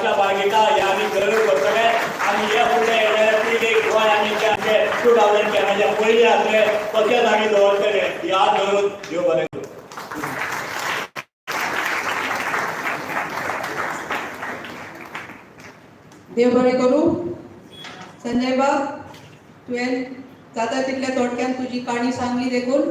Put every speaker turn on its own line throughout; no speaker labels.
आशा बाळगिता हे आमी जरूर करतले आनी हे फुडें येणाऱ्या पिळगेक गोंय आमी आमचे 2010च्या पयलीं आसले तशेंच आमी दवरतले ही हात धरून देव बरें करूं.
देव बरें करूं. संजय बाब, तुवें जाता तितल्या थोडक्यान तुजी काणी सांगली देखून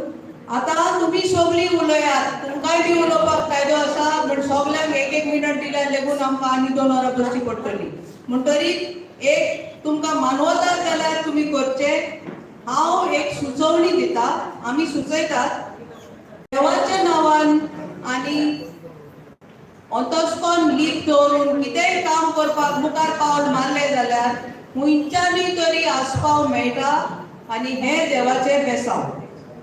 आतां तुमी सगळीं उलयात. तुमकांय बी उलोवपाक कायदो आसा, पूण सगल्यांक एक एक मिनट दिल्यार लेगून आमकां आनी 2 वरां बसची पडटली. म्हणटरीत एक तुमकां मानवता जाल्यार तुमी करचें. हांव एक सुचोवणी दिता, आमी सुचयतात देवाच्या नांवान आनी अंतस्कोन लीप दवरून कितेंय काम करपाक मुखार पावल मारलें जाल्यार खंयच्यानूय तरी आस्पाव मेळटा आनी हें देवाचें बेसांव.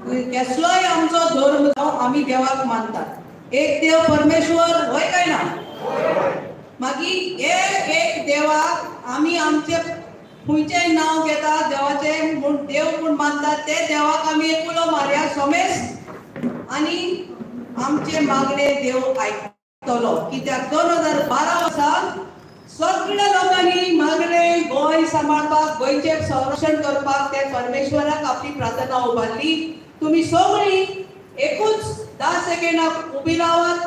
केसलोय आमचो धर्म जावं, आमी देवाक मानतात. एक देव परमेश्वर, हय काय ना? मागीर हे एक देवाक आमी आमचे खंयचेंय नांव घेता देवाचें म्हूण, देव म्हूण मानतात ते देवाक आमी एक उलो मारया सोमेस आनी आमचे मागणे देव आयकतलो. कित्याक 2012 वर्सा सगळ्या लोकांनी मागणे गोंय सांबाळपाक, गोंयचें संरक्षण करपाक ते परमेश्वराक आपली प्रार्थना उबारली. तुमी सगळीं एकूच 10 सेकेंडाक उबी रावात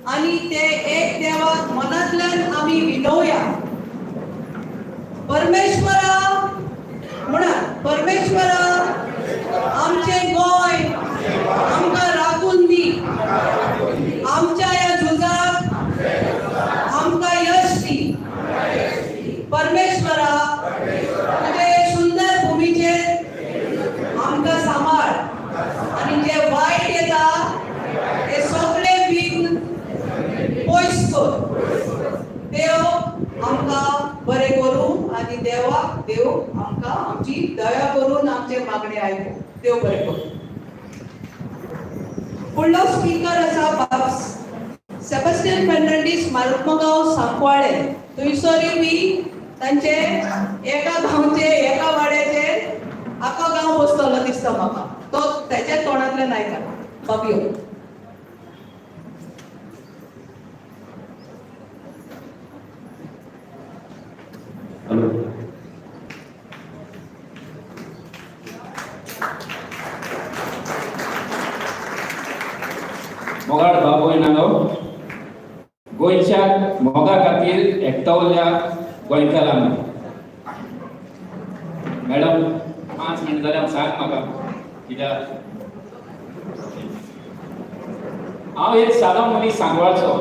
आनी ते एक देवाक मनांतल्यान आमी विनोवया. परमेश्वरा म्हणा, परमेश्वरा आमचें गोंय आमकां राखून दी, आमच्या ह्या झुजाक आमकां यश दी. परमेश्वरा तुजे सुंदर भुमीचेर आमकां सांबाळ आनी जे वायट येता ते सगळे विघ्न पयस कर. देव आमकां बरें करूं आनी देवाक देव आमकां आमची दया करून आमचे मागणे आयकूं. देव बरें करूं. फुडलो स्पीकर आसा बाब सेबास्टियन फेर्नांडीस, मार्मगांव, सांकवाळे. थंयसरूय बी तांचे एका गांवचे एका वाड्याचेर आखो गांव बसतलो दिसता म्हाका. तो तेच्या तोंडांतल्यान आयका. बाबयो.
हॅलो. मोगाळ बाबूय नानो, गोंयच्या मोगा खातीर एकठावल्या गोंयकारांनो, मॅडम 5 मिनट जाल्यार सांग म्हाका कित्याक हांव एक सादो मनीस सांगवाचो.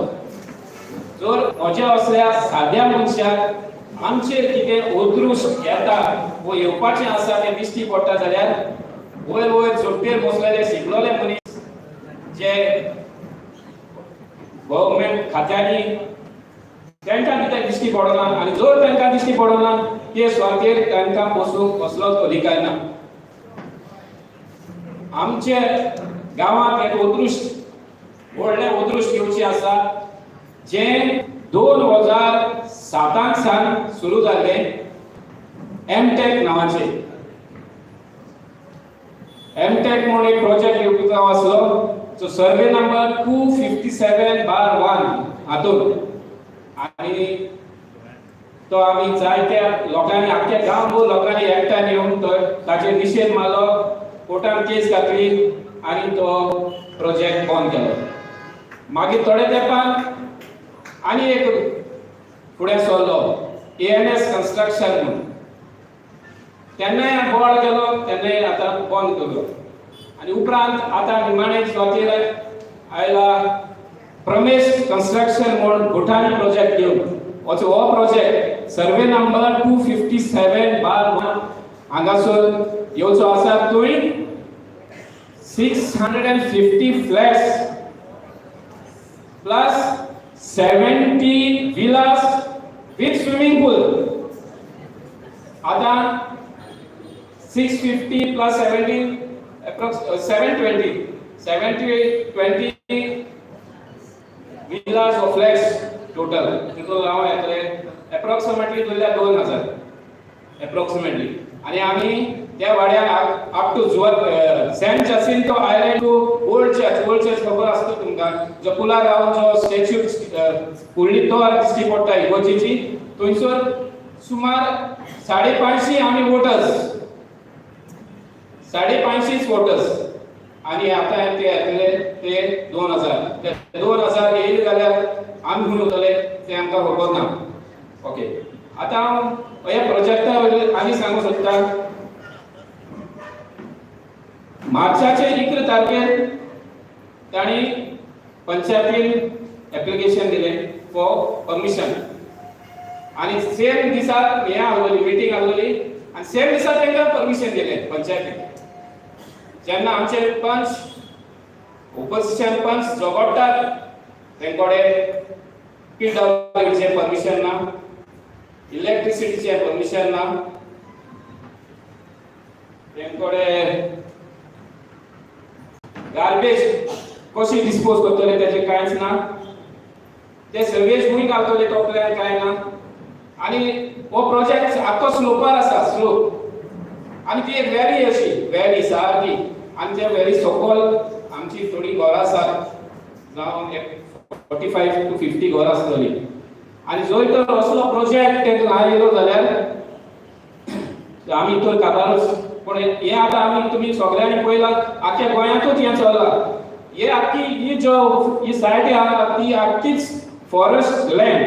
जर म्हज्या असल्या साद्या मनशाक आमचेर कितें अदृश्ट येता वो येवपाचें आसा तें दिश्टी पडटा जाल्यार वयर वयर चोडटेर बसलेले शिकलोले मनीस जे गव्हर्मेंट खात्यांनी तांकां कितें दिश्टी पडना आनी जर तांकां दिश्टी पडना ते सुवातेर तांकां बसूंक कसलोच अधिकार ना. आमचे गांवांत एक अदृश्ट व्हडलें अदृश्ट येवचें आसा जें 2007 सावन सुरू जाल्लें एमटेक नांवाचें. एमटेक म्हूण एक प्रोजेक्ट येवपाचो आसलो जो सर्वे नंबर 257/1 हातूंत आनी तो आमी जायत्या लोकांनी आख्ख्या गांवभर लोकांनी एकठांय येवन तो ताचेर निशेध मारलो, कोर्टान केस घातली आनी तो प्रोजेक्ट बंद केलो. मागीर थोड्या तेंपान आनी एक फुडें सरलो ANS construction म्हणून, तेन्नाय बोवाळ केलो, तेन्नाय आतां बंद केलो. आनी उपरांत आतां निमाणे सुवातेर आयला प्रमेश कन्स्ट्रक्शन म्हूण भुटानी प्रोजेक्ट घेवन. हो प्रोजेक्ट सर्वे नंबर 257/1 हांगासर येवचो आसा. थंय 650 flats plus 70 villas with swimming pool. आतां 650 plus 70 approx 720 70 20 villas or flats total. तितून हांव येतले एप्रोक्सिमेटली धरल्यार 2000 एप्रोक्सिमेटली. आनी आमी त्या वाड्यार up to Saint Jacinto island to old church. Old church खबर आसता तुमकां, जो पुलार रावन जो स्टॅच्यू फुडली तो दिश्टी पडटा इगोर्जेची, थंयसर सुमार 550 आमी वोटर्स, 550 वोटर्स. आनी आतां ते येतले ते 2000. ते 2000 येयले जाल्यार आमी खूंय वतले तें आमकां खबर ना. ओके, आतां हांव ह्या प्रोजेक्टा वयल्यान आनी सांगूंक सोदता. मार्चाचे 11 तारखेर तांणी पंचायतीन एप्लिकेशन दिलें फॉर परमिशन आनी सेम दिसा हें आहलोली, मिटींग आहलोली आनी सेम दिसा तांकां परमिशन दिलें पंचायतीन. जेन्ना आमचे पंच, ओपोजिशन पंच झगडटात, तेंकडे पीडब्ल्यूचें परमिशन ना, इलेक्ट्रिसिटीचें परमिशन ना, तेंकडे गार्बेज कशी डिस्पोज करतले तेजें कांयच ना, ते सर्वेज खंय घालतले तो प्लॅन कांय ना. आनी हो प्रोजेक्ट आख्खो स्लोपार आसा, स्लोप, आनी ती एक व्हॅली अशी, व्हॅली सारकी. आनी त्या व्हॅली सकयल आमची थोडी घरां आसात, जावं एक 45 टू 50 घरां आसतली. आनी जर तर असलो प्रोजेक्ट ते आयलो जाल्यार आमी तर काबारूच. पूण हें आतां आमी तुमी सगळ्यांनी पळयलां, आख्ख्या गोंयांतूच हें चल्लां. हे आख्खी ही जो ही सायट आहा ती आख्खीच फॉरेस्ट लँड,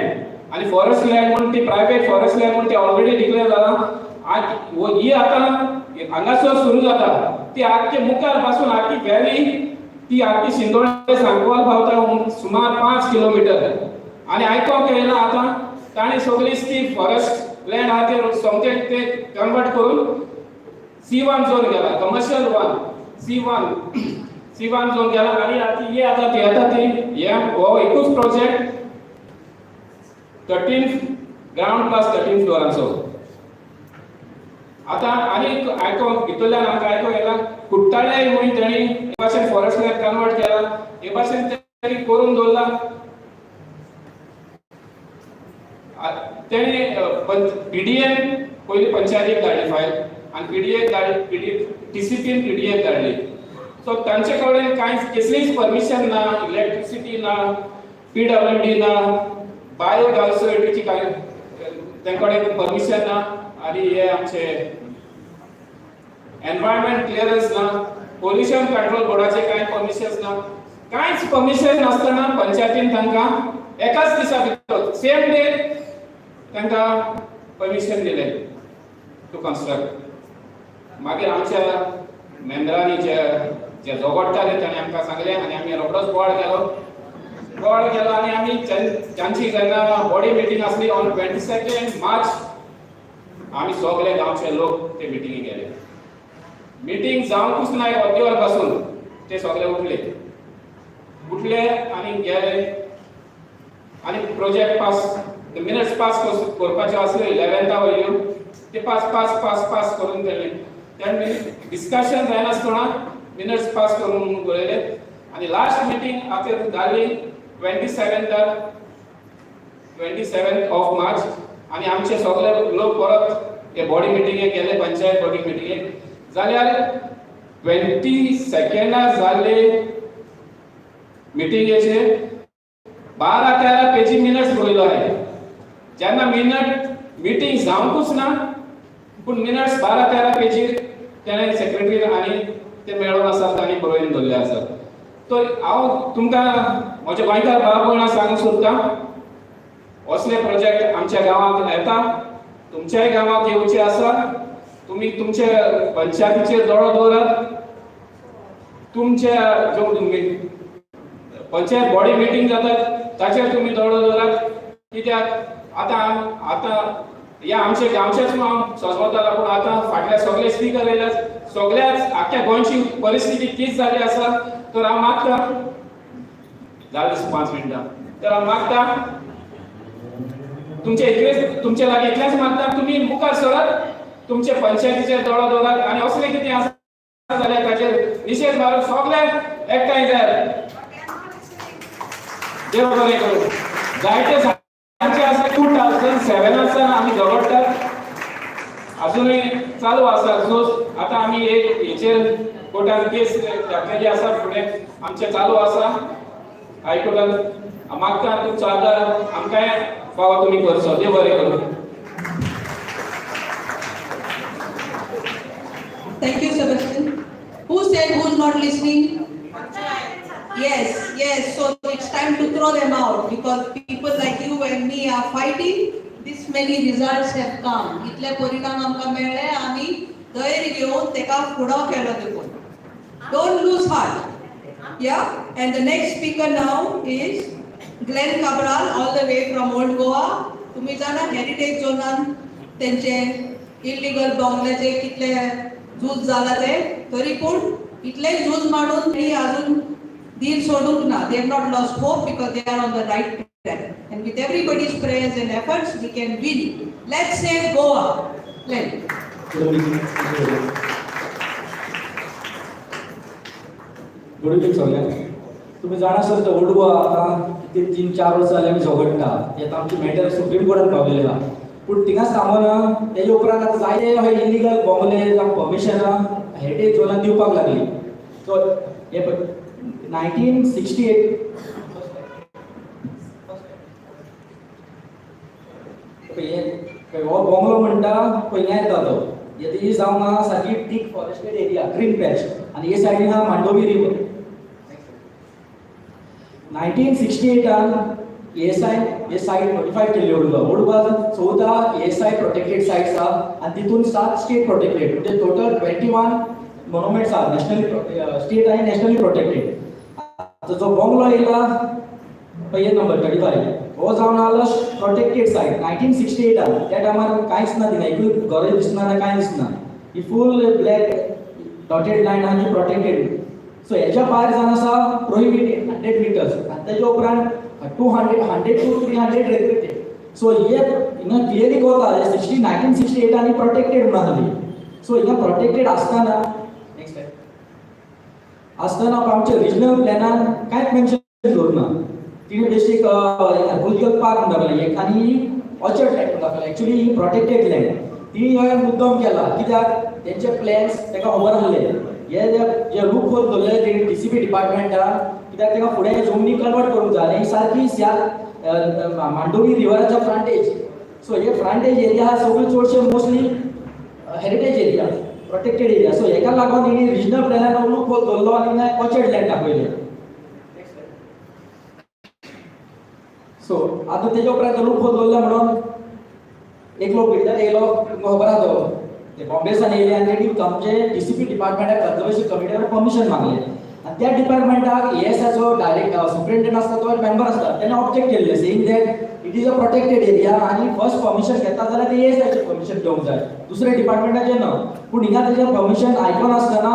आनी फॉरेस्ट लँड म्हूण ती प्रायवेट फॉरेस्ट लँड म्हूण ती ऑलरेडी डिक्लेअर जालां. आनी ही आतां हांगासर सुरू जाता ती आख्खे मुखार पासून आख्खी व्हॅली ती आख्खी शिंदोळे सांकवाल पावता, सुमार 5 किलोमिटर. आनी आयकोंक येयलां आतां ताणें सगळीच ती फॉरेस्ट लँड आहा ते सोमते ते कन्वर्ट करून C1 zone गेला, commercial one, C1, C1 zone गेला. आनी आतां ही आतां ती येता ती हे हो एकूच प्रोजेक्ट 13 ग्रावंड प्लस 13 फ्लोरांचो. आतां आनी आयकोंक भितरल्यान आमकां आयकोंक येयला, कुट्टाळे म्हणून तेणी एक भाशेन फॉरेस्ट लँड कन्वर्ट केला, एक भाशेन तेणी करून दवरला. तेणी पीडीएन पयली पंचायतीक धाडली फायल आनी पीडीएक धाडली, पीडी टीसीपीन पीडीएक धाडली. सो तांचे कडेन कांय कसलीच परमिशन ना, इलेक्ट्रिसिटी ना, पीडब्ल्यूडी ना, बायोडायवर्सिटीची कांय तांचे कडेन परमिशन ना, आनी हे आमचे एनवायरमेंट क्लियरन्स ना, पोल्युशन कंट्रोल बोर्डाचे कांय परमिशन ना. कांयच परमिशन नासतना पंचायतीन तांकां एकाच दिसा भितर, सेम डे तांकां परमिशन दिलें टू कन्स्ट्रक्ट. मागीर आमच्या मेंबरांनी जे जे झगडटाले ताणें आमकां सांगलें आनी आमी रोखडोच बोवाळ केलो. बोवाळ केलो आनी आमी तांची जेन्ना बॉडी मिटींग आसली ऑन 22 मार्च, आमी सगळे गांवचे लोक ते मिटिंगेक गेले. मिटींग जावंकूच ना एक अर्दी वर पासून ते सगळे उठले, उठले आनी गेले. आनी प्रोजेक्ट पास, मिनट्स पास करपाचे आसले इलेवन्था वयल्यो, ते पास पास पास पास करून गेले. तेन्ना डिस्कशन जायनासतना मिनट्स पास करून बरयले. आनी लास्ट मिटींग आतां जाली 27 ऑफ मार्च. आनी आमचे सगळे लोक परत हे बॉडी मिटिंगेक गेले, पंचायत बॉडी मिटिंगेक. जाल्यार 22 जाल्ले मिटिंगेचे 12-13 पेजी मिनट्स बरयलो आहे. जेन्ना मिनट मिटींग जावंकूच ना, पूण मिनट्स 12-13 पेजीर तेणें सेक्रेटरी आनी ते मेळोन आसात तांणी बरोवन दवरले आसात. तर हांव तुमकां म्हज्या गोंयकार भाव भयणां सांगूंक सोदता, असले प्रोजेक्ट आमच्या गांवांत येता, तुमच्याय गांवांत येवचे आसा. तुमी तुमचे पंचायतीचेर दोळो दवरात. तुमच्या जो तुमी पंचायत बॉडी मिटींग जातात ताचेर तुमी दोळो दवरात. कित्याक आतां आतां ह्या आमचे गांवचेच हांव सजवतालो, पूण आतां फाटल्या सगळे स्पिकर येयल्यात, सगळ्याच आख्ख्या गोंयची परिस्थिती तीच जाल्ली आसा. तर हांव मागता, जालें 5 मिनटां, तर हांव मागता तुमचे इतलेच, तुमचे लागीं इतलेंच मागता, तुमी मुखार सरात, तुमचे पंचायतीचेर दोळो दवरात आनी असलें कितें आसा जाल्यार ताचेर निशेध मारून सगळे एकठांय जायात. देव बरें करूं. जायते सांगचे आसा, 2007 आमी झगडटात. अजूनय चालू आसा. सो आतां आमी एक हेचेर कोर्टान केस घातलेली आसा, फुडें आमचें चालू आसा हायकोर्टान. मागता तुमचो आदार आमकांय फावो तुमी करचो. देव बरें करूं.
Thank you, Sebastian. Who said who's not listening? Yes. So it's time to throw them out because people like you and me are fighting. This many results have come. इतले परिणाम आमकां मेळ्ळे, आमी धैर्य घेवन तेका फुडो केलो देखून. Don't lose heart. Yeah? And the next speaker now is Glenn Cabral, all the way from Old Goa. तुम्ही जाणा हेरिटेज झोनान तेंचे इलिगल बंगल्याचे कितले झूज जाला ते, तरी पूण इतले झूज मांडून ती अजून धीर सोडूंक ना. They have not lost hope because they are on the right track, and with everybody's prayers and efforts we can win. Let's save Goa. Glenn.
Good evening सगळ्यांक. तुम्ही जाणा सर, ते ओल्ड गोवा आतां कितें 3-4 वर्सां जालीं आमी झगडटा. ते आतां आमची मॅटर सुप्रीम कोर्टान पावलेली आहा, पूण थिंगाच थांबना. तेजे उपरांत आतां जायते अशे इलिगल बंगले जावं परमिशनां हेरिटेज झोनान दिवपाक लागली. सो हे पळय, 1968 हे हो बंगलो म्हणटा पयल्या येता तो ही जावन आहा सारकी thick forested area, green patch, आनी हे सायडीन आहा मांडोवी रिवर. 1968 एएसआय हे सायट नोटिफाय केल्ली old Goa. Old Goa 14 ASI protected sites आहा आनी तितून 7 स्टेट प्रोटेक्टेड, म्हणजे टोटल 21 मोनुमेंट्स आहा नॅशनली, स्टेट आनी नॅशनली प्रोटेक्टेड. आतां जो बंगलो येयला पळय, नंबर 35, हो जावन आलो प्रोटेक्टेड सायट 1968. त्या टायमार कांयच ना थिंगा, एकूय घरय दिसना ना कांय दिसना. ही फूल ब्लॅक डॉटेड लायन आहा ती प्रोटेक्टेड. सो हेच्या भायर जावन आसा प्रोहिबिटेड 100 मिटर्स, आनी तेच्या उपरांत 200, 100 to 300 regulated. सो हे हिंगा क्लियरली कळता 1968 आनी प्रोटेक्टेड म्हणून आसली. सो हिंगा प्रोटेक्टेड आसतना, नेक्स्ट आसतना आमच्या रिजनल प्लॅनान कांयच मेन्शन करूं ना. तिणें बेसीक आर्कोलॉजिकल पार्क म्हणून दाखयलें एक आनी ऑर्चर्ड लँड म्हणून दाखयलें. एक्चुली ही प्रोटेक्टेड लँड. तिणी हें मुद्दम केला कित्याक तेंचे प्लॅन्स ताका खबर आसले, हे जे जे लूप होल दवरलेले तेणी डीसीपी डिपार्टमेंटान, कित्याक ताका फुडें जमनी कन्वर्ट करूंक जाय आनी सारकी सिया मांडोवी रिवराच्या फ्रंटेज. सो हे फ्रंटेज एरिया सगळ्यो चडशे mostly heritage area, protected area. So हेका लागून तेणी रिजनल प्लॅनान लूप होल दवरलो आनी ऑर्चर्ड लँड दाखयलें. सो आतां तेच्या उपरांत लूप होल दवरलो म्हणून एक लोक बिल्डर येयलो, तुमकां खबर आहा तो, ते बॉम्बेसान येयले आनी तेणी आमचे डीसीपी डिपार्टमेंटाक, कन्जर्वेशन कमिटीर परमिशन मागलें. आनी त्या डिपार्टमेंटाक एएसआयचो डायरेक्ट सुप्रिंटेंडंट आसता, तो मेंबर आसता, तेणे ऑब्जेक्ट केल्लें, saying that it is a protected area आनी फर्स्ट परमिशन घेता जाल्यार ते एएसआयचें परमिशन घेवंक जाय, दुसऱ्या डिपार्टमेंटाचें ना. पूण हिंगा तेजें परमिशन आयकून आसतना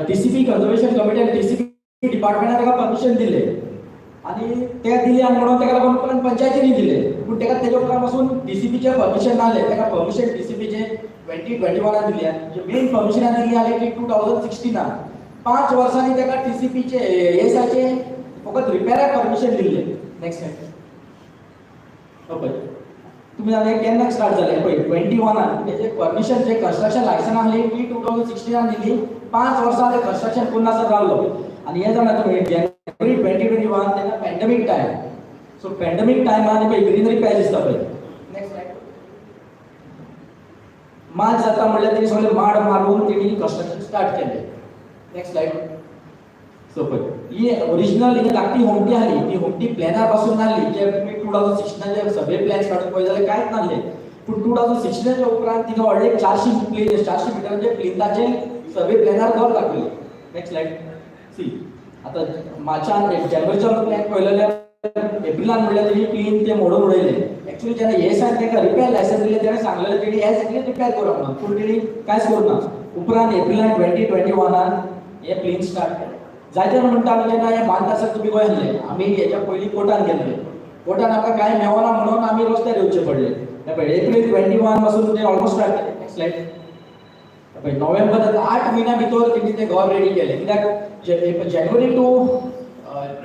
डीसीपी कन्जर्वेशन कमिटी आनी डीसीपी डिपार्टमेंटान ताका परमिशन दिलें आनी ते दिले आनी म्हणून ताका लागून उपरांत पंचायतीनी दिले. पूण ताका तेज्या उपरांत पासून डीसीपीचें परमिशन नासलें. ताका परमिशन डीसीपीचें 2021 दिली आनी मेन परमिशनां दिली आनी ती 2016. 5 वर्सांनी ताका डीसीपीचे, एएसआयचे फकत रिपेराक परमिशन दिल्लें. Next slide. पळय, तुमी जाणा केन्ना स्टार्ट जालें? पळय, 21 तेजें परमिशन, जे कन्स्ट्रक्शन लायसन आहली ती 2016 दिली. 5 वर्सां ते कन्स्ट्रक्शन करून रावलो. आनी हें जाणा तुमी, जानेवारी 2021, तेन्ना पॅन्डेमीक टायम. सो पॅन्डेमीक टायमान पळय ग्रिनरी पॅच दिसता पळय. Next slide. मार्च जाता म्हणल्यार तेणी सगळे माड मारून तेणी कन्स्ट्रक्शन स्टार्ट केलें. Next slide. सो पळय, ही ओरिजिनल हिंगा धाकटी होमटी आहली, ती होमटी प्लॅनार पासून नासली. जे तुमी 2016चे सगळे प्लॅन्स काडून पळय जाल्यार कांयच नासले. पूण 2016च्या उपरांत थिंगा व्हडले 400 प्लेन, 400 मिटरांचे प्लिंथाचे सर्वे प्लॅनार घर दाखयले. Next slide. सी, आतां मार्चान, जानेवारीचो प्लॅन पळयलो जाल्यार एप्रिलान म्हणल्यार तेणी प्लिंथ ते मोडून उडयले. एक्चुअली जेन्ना एएसआयन ताका रिपेर लायसन्स दिलें, तेणें सांगलेलें तेणी एज it repair करप म्हणून, पूण तेणी कांयच करूं ना. उपरांत एप्रिलान 2021 हे प्लिंथ स्टार्ट केलें. जायते जाण म्हणटा, आमी जेन्ना हें बांदता आसतना तुमी खंय आसले? आमी हेच्या पयलीं कोर्टान गेल्ले. कोर्टान आमकां कांय मेळना म्हणून आमी रस्त्यार येवचे पडले. हे पळय, एप्रील 21 पासून ते ऑलमोस्ट स्टार्ट केलें. Next slide. पळय, नोव्हेंबर, 8 म्हयन्या भितर तेणी तें घर रेडी केलें, कित्याक जानेवारी टू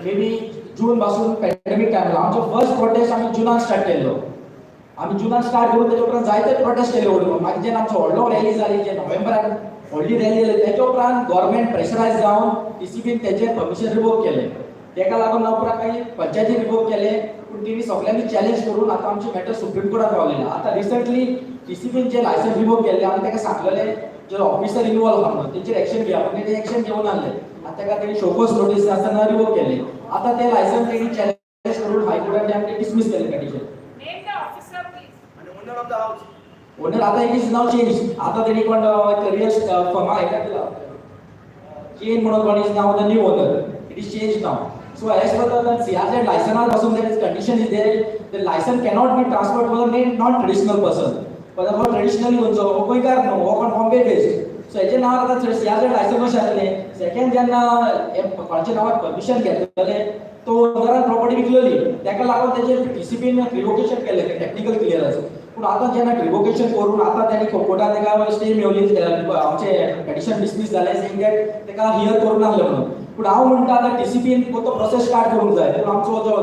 मे बी जून पासून पॅन्डेमीक टायम. आमचो फर्स्ट प्रोटेस्ट आमी जुनान स्टार्ट केल्लो. आमी जुनान स्टार्ट करून तेच्या उपरांत जायते प्रोटेस्ट केले ओल्ड. मागीर जेन्ना आमचो व्हडलो रॅली जाली, जे नोव्हेंबराक व्हडली रॅली जाली, तेच्या उपरांत गव्हर्मेंट प्रेशरायज जावन टीसीपीन तेचें परमिशन रिवोक केलें. तेका लागून उपरांत मागीर पंचायतीन रिवोक केलें, पूण तेणी सगल्यांनी चॅलेंज करून आतां आमचें मॅटर सुप्रीम कोर्टात पावलेलें. आतां रिसंटली टीसीपीन जे लायसन्स रिवोक केल्लें, आमी ताका सांगलेलें जे ऑफिसर इनवॉल्व आहा म्हणून तेंचेर एक्शन घेया, पूण तेणी एक्शन घेवन आहले. आतां ताका तेणी शोकोज नोटीस आसतना रिवोक केलें. आतां तें लायसन्स तेणी चॅलेंज करून हायकोर्टान आमकां डिसमीस केलें petition.
Name the officer, please.
And owner of the house.
Owner आता it is now change. आता त्यांनी कोण करियर फर्मा हेका दिला चेन म्हणून, कोण is now the new owner. It is change now. So as per the CRZ लायसनार पासून there is condition is there, the licence cannot be transfer for the non traditional person. पण हो traditionally खंयचो, हो गोंयकार न्हू, हो कोण बॉम्बे बेस्ड. सो हेच्या नांवार आतां सीआरझेड लायसन कशें जातलें? सेकंड, जेन्ना कोणाच्या नांवार परमिशन घेतलें, तो ओनरान प्रॉपर्टी विकलेली, ताका लागून तेजेर टीसीपीन रिवोकेशन केलें, टेक्निकल क्लियरन्स. पूण आतां जेन्ना रिवोकेशन करून आतां तेणी कोर्टान ताका स्टे मेवली, आमचें पेटिशन डिसमीस जालें, सेईंग that ताका here करूं नासलें म्हणून. पूण हांव म्हणटा, आतां टीसीपीन तो प्रोसेस स्टार्ट करूंक जाय. पूण आमचो जो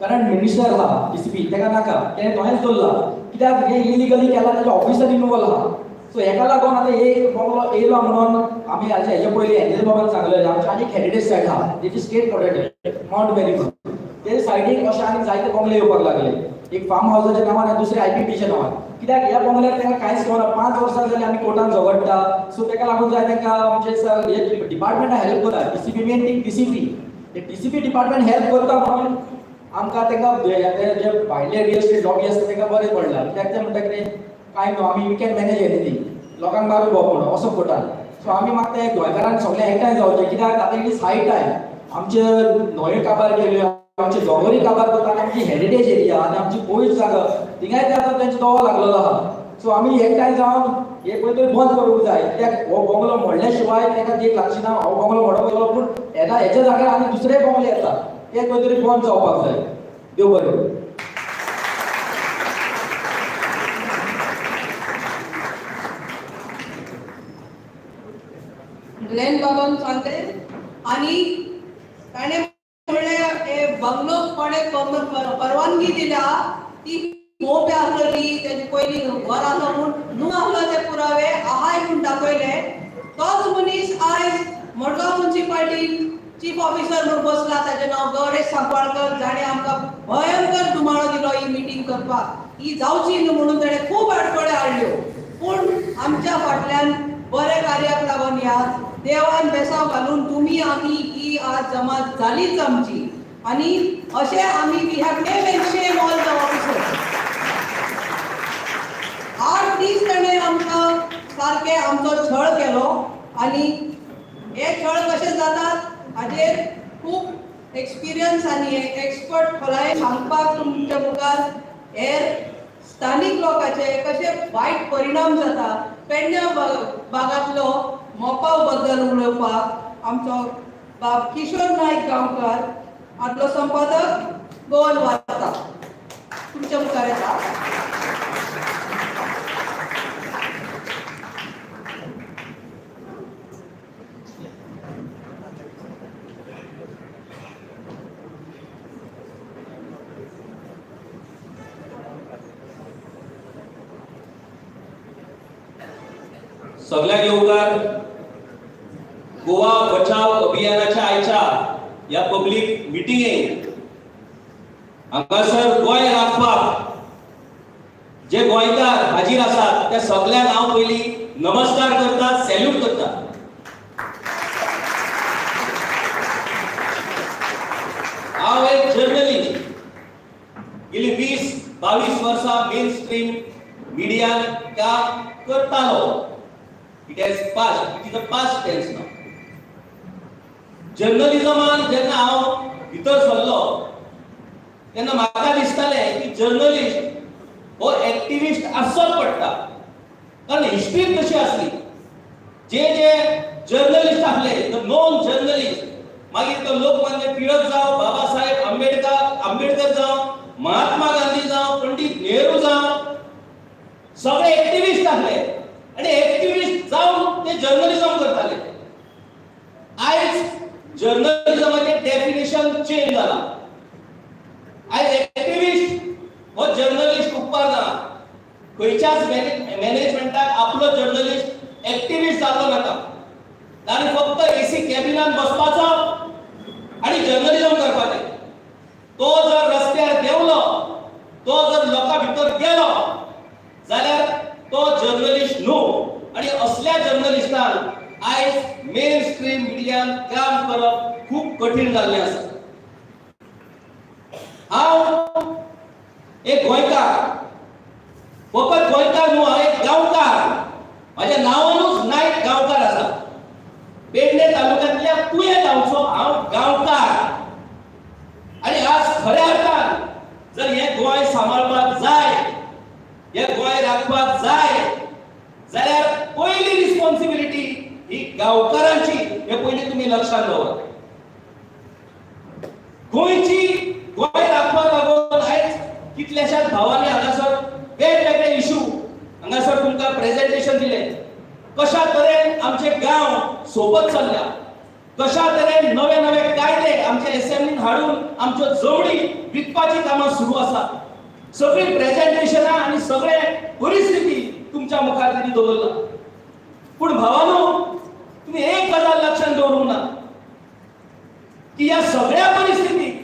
करंट मिनिस्टर आहा टीसीपी, ताका नाका, तेणें तोहेंच दवरला, कित्याक हें इलिगली केलां, तेजे ऑफिसर इनवॉल्व आहा. सो हेका लागून आतां एक बंगलो येयलो म्हणून आमी हाजे हेजे पयलीं एंजल बाबान सांगलेलें, आमचे आनी हेरिटेज सायट आहा, तेजी स्टेट प्रोटेक्टेड मावंट मेरी म्हणून, ते सायडीक अशे आनी जायते बंगले येवपाक लागले, एक फार्म हावसाच्या नांवान आनी दुसरे आयपीपीच्या नांवान. कित्याक ह्या बंगल्याक तांकां कांयच खबर ना. 5 वर्सां जालीं आमी कोर्टान झगडटा. सो ताका लागून जाय तांकां आमचे हे डिपार्टमेंटा हेल्प करता, टीसीपी, मेन ती टीसीपी, ते टीसीपी डिपार्टमेंट हेल्प करता म्हणून आमकां तांकां ते जे भायले रियल इस्टेट लॉबी आसता तांकां बरें पडलां. कित्याक ते म्हणटा कितें कांय न्हू, आमी we can manage anything, लोकांक मारून भोंवप म्हणून असो कोर्टान. सो आमी मागता गोंयकारान सगळे एकठांय जावचें, कित्याक आतां it is high time. आमचे न्हंयो काबार केल्यो, आमचे दोंगरूय काबार करता आनी आमची हेरिटेज एरिया आनी आमची पयस जागा थिंगाय ते आतां तेंचो दवो लागलेलो आहा. सो आमी एकठांय जावन हे खंय तरी बंद करूंक जाय, कित्याक हो बंगलो मोडल्या शिवाय ताका देख लागची ना. हो बंगलो मोडोंक गेलो, पूण येता हेच्या जाग्यार आनी दुसरे बंगले येता, ते खंय तरी बंद जावपाक जाय. देव बरें करूं.
ग्लेन बाबान सांगलें आनी ताणें म्हणलें, हे बंगलो कोणें परवानगी दिल्या ती मोप्या आसलेली, तेजे पयलीं घर आसलो म्हूण न्हू आसलो, ते पुरावे आहाय म्हूण दाखयले. तोच मनीस आयज मडगांव मुन्सिपाल्टीन चीफ ऑफिसर म्हूण बसला. ताजें नांव गौरेश सांकवाळकर, जाणें आमकां भयंकर धुमाळो दिलो ही मिटींग करपाक. ही जावची न्हू म्हणून ताणें खूब आडखळ्यो हाडल्यो, पूण आमच्या फाटल्यान बऱ्या कार्याक लागून ह्या देवान बेसांव घालून तुमी आमी ही आज जमात जालीच आमची. आनी अशें आमी we have name and shame all the officer. 8 दीस ताणें आमकां सारकें आमचो छळ केलो. आनी हे छळ कशे जातात हाजेर खूब एक्सपिरियन्स आनी एक्सपर्ट खोलायेन सांगपाक तुमच्या मुखार हेर स्थानीक लोकांचे कशे वायट परिणाम जाता, पेडण्या भागांतलो मोपा बद्दल उलोवपाक आमचो बाब किशोर नायक गांवकार, आदलो संपादक गोवन वार्ता, तुमच्या मुखार येता.
सगळ्यांक येवकार गोवा बचाव अभियानाच्या आयच्या ह्या पब्लीक मिटिंगेक. हांगासर गोंय राखपाक जे गोंयकार हाजीर आसात त्या सगळ्यांक हांव पयलीं नमस्कार करता, सॅल्यूट करता. हांव एक जर्नलिस्ट, गेली 20-22 वर्सां मेन स्ट्रीम मिडियान काम करतालो. It has past, it is a past tense now. जर्नलिझमान जेन्ना हांव भितर सरलो तेन्ना म्हाका दिसतालें की जर्नलिस्ट हो एक्टिविस्ट आसचोच पडटा, कारण हिस्ट्रीत तशी आसली. जे जे जर्नलिस्ट आसले, the known journalist, मागीर तो लोकमान्य टिळक जावं, बाबासाहेब आंबेडकर आंबेडकर जावं, महात्मा गांधी जावं, पंडित नेहरू जावं, सगळे एक्टिविस्ट आसले आणि एक्टिविस्ट जावन ते जर्नलिझम करताले. आयज जर्नलिझमाचें डेफिनेशन चेंज जाला. आयज एक्टिविस्ट हो जर्नलिस्ट. उपकारना. खंयच्याच मॅनेजमेंटाक आपलो जर्नलिस्ट एक्टिविस्ट जाल्लो नाका. ताणें फक्त एसी कॅबिनान बसपाचो आनी जर्नलिजम करपाचें. तो जर रस्त्यार देंवलो, तो जर लोकां भितर गेलो जाल्यार तो जर्नलिस्ट न्हू. आनी असल्या जर्नलिस्टान आयज मेन स्ट्रीम मिडियान काम करप खूब कठीण जाल्लें आसा. हांव एक गोंयकार, फकत गोंयकार न्हू, हांव एक गांवकार. म्हाज्या नांवानूच नायक गांवकार आसा. पेडणे तालुक्यांतल्या तुयें गांवचो हांव गांवकार. आनी आज खऱ्या अर्थान जर हें गोंय सांबाळपाक जाय, हें गोंय राखपाक जाय जाल्यार पयली रिस्पॉन्सिबिलिटी ही गांवकारांची, हें पयलीं तुमी लक्षांत दवरात. गोंयची गोंय राखपाक लागून आयज कितल्याशाच भावांनी हांगासर वेगवेगळे इशू हांगासर तुमकां प्रेजेंटेशन दिलें. कशा तरेन आमचे गांव सोबत चल्ल्या, कशा तरेन नवे नवे कायदे आमचे एसेंब्लीन हाडून आमच्यो जमणी विकपाची कामां सुरू आसा, सगळीं प्रेजेंटेशनां आनी सगळे परिस्थिती तुमच्या मुखार तेणी दवरला. पूण भावानो, तुम्ही एक गजाल लक्षात दवरूंक ना की ह्या सगळ्या परिस्थितीत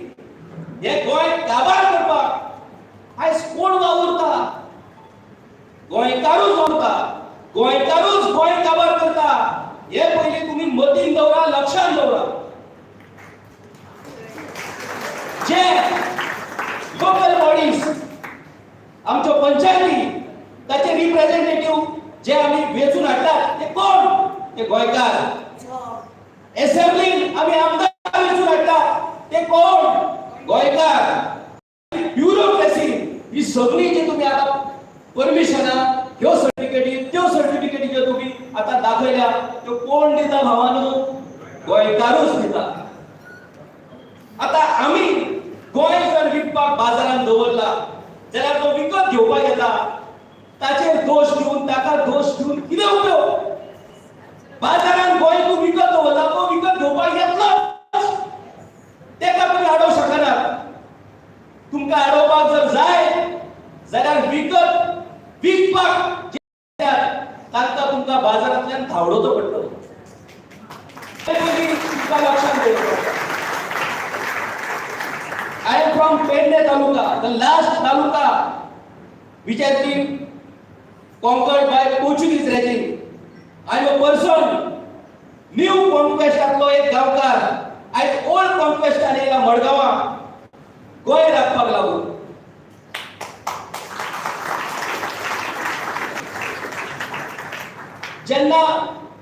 हे गोंय काबार करपाक आयज कोण वावुरता? गोंयकारूच वावुरता, गोंयकारूच गोंय काबार करता. हे पयलीं तुमी मतीन दवरा, लक्षात दवरा. जे लोकल बॉडीज, आमच्यो पंचायती, ताचे रिप्रेझेंटेटिव्ह जे आमी वेंचून हाडटात ते कोण? ते गोंयकार. एसेंब्लीन आमी आमदार वेंचून हाडटात ते कोण? गोंयकार. ब्युरोक्रेसी ही सगळी जी तुमी आतां परमिशनां, ह्यो सर्टिफिकेटी त्यो सर्टिफिकेटी ज्यो तुमी आतां दाखयल्या त्यो कोण दिता भावानो? गोंयकारूच दिता. आतां आमी गोंय जर विकपाक बाजारांत दवरला जाल्यार तो विकत घेवपाक येता, ताचेर दोश दिवन, ताका दोश दिवन कितें उपयोग? बाजारांत गोंय तूं विकत दवरला, तो विकत घेवपाक येतलोच, तेका तुमी आडोवंक शकनात. तुमकां आडोवपाक जर जाय जाल्यार विकत विकपाक तांकां तुमकां बाजारांतल्यान धांवडोवचो पडटलो. तुमकां लक्षांत दवरचो. I am from Pedne taluka, the last taluka which has been conquered by Portuguese regime. I am a person, new conquest एक गांवकार, आयज ओल्ड कॉन्क्वेस्ट आनी येयला मडगांवां गोंय राखपाक लागून. जेन्ना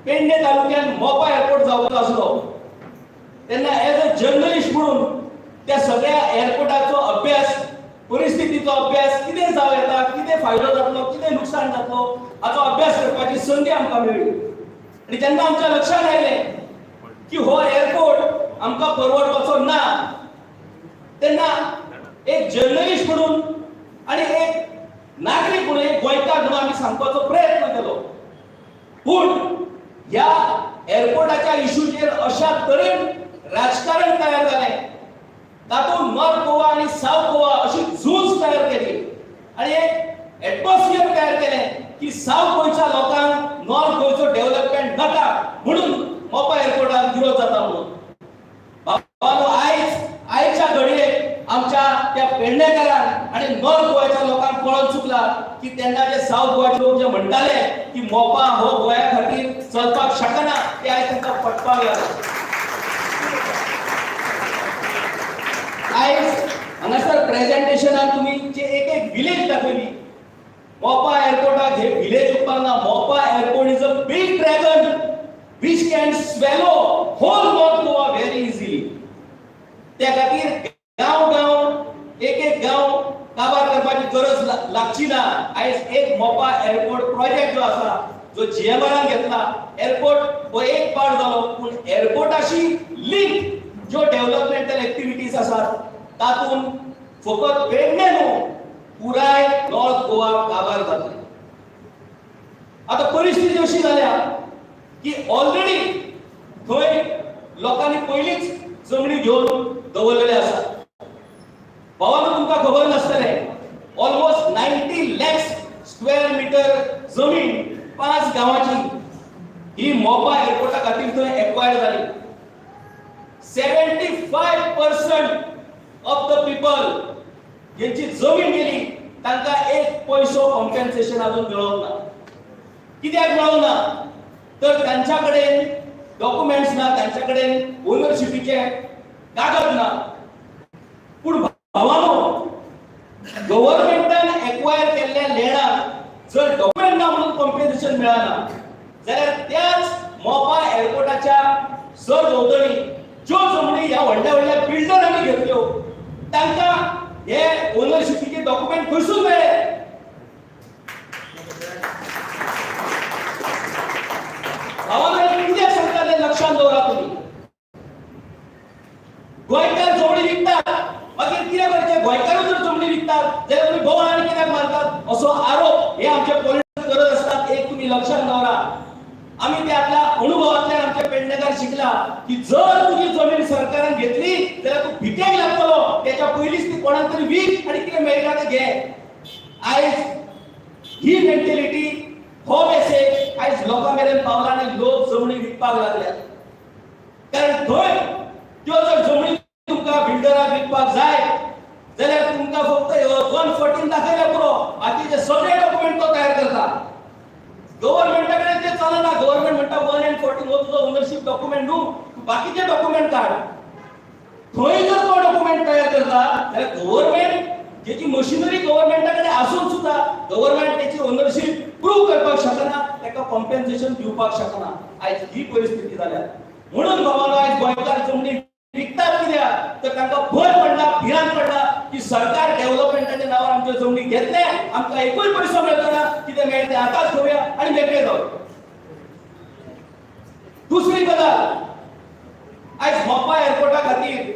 पेडणे तालुक्यान मोपा एअरपोर्ट जावपाचो आसलो तेन्ना एज अ जर्नलिस्ट म्हणून त्या सगळ्या एअरपोर्टाचो अभ्यास, परिस्थितीचो अभ्यास, कितें जावं येता, कितें फायदो जातलो, कितें लुकसाण जातलो हाचो अभ्यास करपाची संदी आमकां मेळ्ळी. आनी जेन्ना आमच्या लक्षांत आयलें की हो एअरपोर्ट आमकां परवडपाचो ना, तेन्ना एक जर्नलिस्ट म्हणून आनी एक नागरीक म्हणून, एक गोंयकार म्हणून आमी सांगपाचो प्रयत्न केलो. पूण ह्या एअरपोर्टाच्या इशूचेर अशा तरेन राजकारण तयार जालें, तातूंत नॉर्थ गोवा आनी सावथ गोवा अशी झूज तयार केली आनी एक एटमॉस्फियर तयार केलें की सावथ गोंयच्या लोकांक नॉर्थ गोंयचो डेव्हलपमेंट नाका म्हणून मोपा एअरपोर्टाक विरोध जाता म्हणून. बाबांनो, आयज आयच्या घडयेक आमच्या त्या पेडणेकारांक आनी नॉर्थ गोवाच्या लोकांक कळोन चुकला की तेन्ना जे सावथ गोवाचे लोक जे म्हणटाले की मोपा हो गोंया खातीर चलपाक शकना, ते आयज तांकां पटपाक लागला. आयज हांगासर प्रेजेंटेशनान तुमी जे एक एक विलेज दाखयली, मोपा एअरपोर्टाक हे विलेज उपकारना. Mopa airport is a big dragon which can swallow whole North Goa very easily. त्या खातीर गांव गांव एक एक गांव काबार करपाची गरज लागची ना. आयज एक मोपा एअरपोर्ट प्रोजेक्ट जो आसा, जो जीएमआरान घेतला, एअरपोर्ट हो एक पार्ट जालो, पूण एअरपोर्टाशी लिंक ज्यो डेव्हलपमेंटल एक्टिविटीज आसात तातूंत फकत पेडणे न्हू, पुराय नॉर्थ गोवा काबार जातले. आतां परिस्थिती अशी जाल्या की ऑलरेडी थंय लोकांनी पयलींच जमणी घेवन दवरलेले आसा. भावांनो, तुमकां खबर नासतलें, Almost 90 lakhs square meter जमीन पांच गांवाची ही मोपा एअरपोर्टा खातीर थंय एक्वायर जाली. 75% of the people ज्यांची जमीन गेली, तांकां एक पयसो कॉम्पेन्सेशन अजून मेळोंक ना. कित्याक मेळोंक ना? तर तांच्या कडेन डॉक्युमेंट्स ना, तांच्या कडेन ओनरशिपीचे कागद ना. पूण भावानो, गव्हर्मेंटान एक्वायर केल्ल्या लँडाक जर डॉक्युमेंट ना म्हणून कॉम्पेन्सेशन मेळना, जाल्यार त्याच मोपा एअरपोर्टाच्या सरभोंवतणी ज्यो जमनी ह्या व्हडल्या व्हडल्या बिल्डरांनी घेतल्यो, तांकां हे ओनरशिपीचे डॉक्युमेंट खंयसून मेळ्ळे? भावांनो, हे कित्याक सांगता तें लक्षात दवरा. तुमी गोंयकार जमनी विकतात, मागीर कितें करचें? गोंयकारूच जर जमनी विकतात जाल्यार तुमी बोवाळ आनी कित्याक मारतात, असो आरोप हे आमचे पॉलिटिक्स करत असतात. एक तुम्ही लक्षात दवरा, आम्ही ते आपल्या अनुभवातल्यान आमच्या पेडणेकार शिकला की जर तुझी जमीन सरकारान घेतली जाल्यार तू भिकेक लागतलो. त्याच्या पयलींच ती कोणाक तरी वीक आनी कितें मेळटा तें घे. आयज ही मेंटेलिटी, हो मेसेज आयज लोकां मेरेन पावला आनी लोक जमनी विकपाक लागल्यात. कारण थंय त्यो जर जमनी तुमकां बिल्डराक विकपाक जाय जाल्यार तुमकां फक्त 114 दाखयल्यार पुरो, बाकीचे सगळे डॉक्युमेंट तो तयार करता. गव्हर्मेंटा कडेन ते चलना. गव्हर्मेंट म्हणटा, 1 and 14 हो तुजो ओनरशीप डॉक्युमेंट न्हू, तूं बाकीचे डॉक्युमेंट काड. थंय जर तो डॉक्युमेंट तयार करता जाल्यार गव्हर्मेंट जेची मशिनरी गव्हर्मेंटा कडेन आसून सुद्दां गव्हर्मेंट तेची ओनरशीप प्रूव्ह करपाक शकना, ताका कॉम्पेन्सेशन दिवपाक शकना. आयज ही परिस्थिती जाल्या. म्हणून बाबांनो, आयज गोंयकार जमनी विकतात. कित्याक? तर तांकां भंय पडला, भिरांत पडला की सरकार डेव्हलपमेंटाच्या नांवार आमच्यो जमनी घेतले, आमकां एकूय पयसो मेळटना. कितें मेळटा तें आतांच घेवया आनी मेकळे जावया. दुसरी गजाल, आयज मोपा एअरपोर्टा खातीर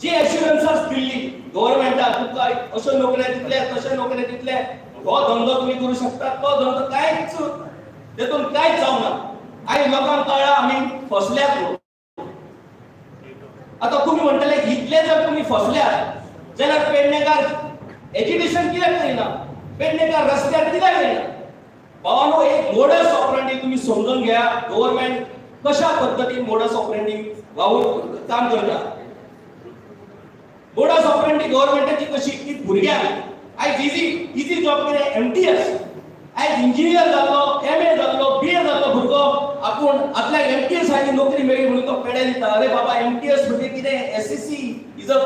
जी एश्युरन्सास दिल्ली गव्हर्मेंटान, तुमकां अश्यो नोकऱ्या दितले, तश्यो नोकऱ्या दितले, हो धंदो तुमी करू शकता, तो धंदो, कांयच तेतून कांयच जावना. आयज लोकांक कळ्ळा आमी फसल्यात म्हणून. आता तुमी म्हणटले, इतले जर तुमी फसल्यात जाल्यार पेडणेकार एजिटेशन कित्याक करिना? पेडणेकार रस्त्यार कित्याक येना? भावानो, एक मोडस ऑपरेंडी तुम्ही समजून घ्या, गव्हर्मेंट कशा पद्दतीन मोडस ऑपरेंडी वावर काम करता. मोडस ऑपरेंडी गव्हर्मेंटाची कशी की भुरग्यांक आयज इजी इजी जॉब कितें? एमटीएस. आयज इंजिनियर जाल्लो, एमए जाल्लो, बीए जाल्लो भुरगो आपूण आपल्याक एमटीएस हाची नोकरी मेळ्ळी म्हणून तो पेडे दिता. अरे बाबा, एमटीएस म्हणजे कितें? SCC is a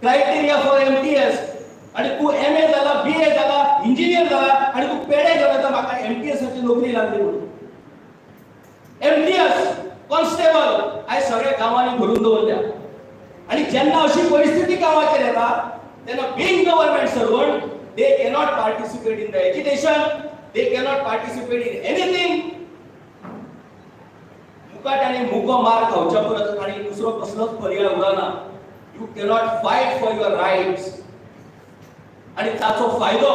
criteria for MTS. आणि तू एमए जाला, बीए जाला, इंजिनियर जाला आणि तू पेडे घेवन येता म्हाका एमटीएसाची नोकरी लागली म्हणून. एमटीएस, कॉन्स्टेबल आयज सगळ्या गांवांनी भरून दवरल्या. आणि जेन्ना अशी परिस्थिती गांवाचेर येता तेन्ना being government servant, they cannot participate in the agitation, they cannot participate in anything. मुकाट आणि मुको मार खावच्या परस आणि दुसरो कसलोच पर्याय उरना. You cannot fight for your rights. आणि ताचो फायदो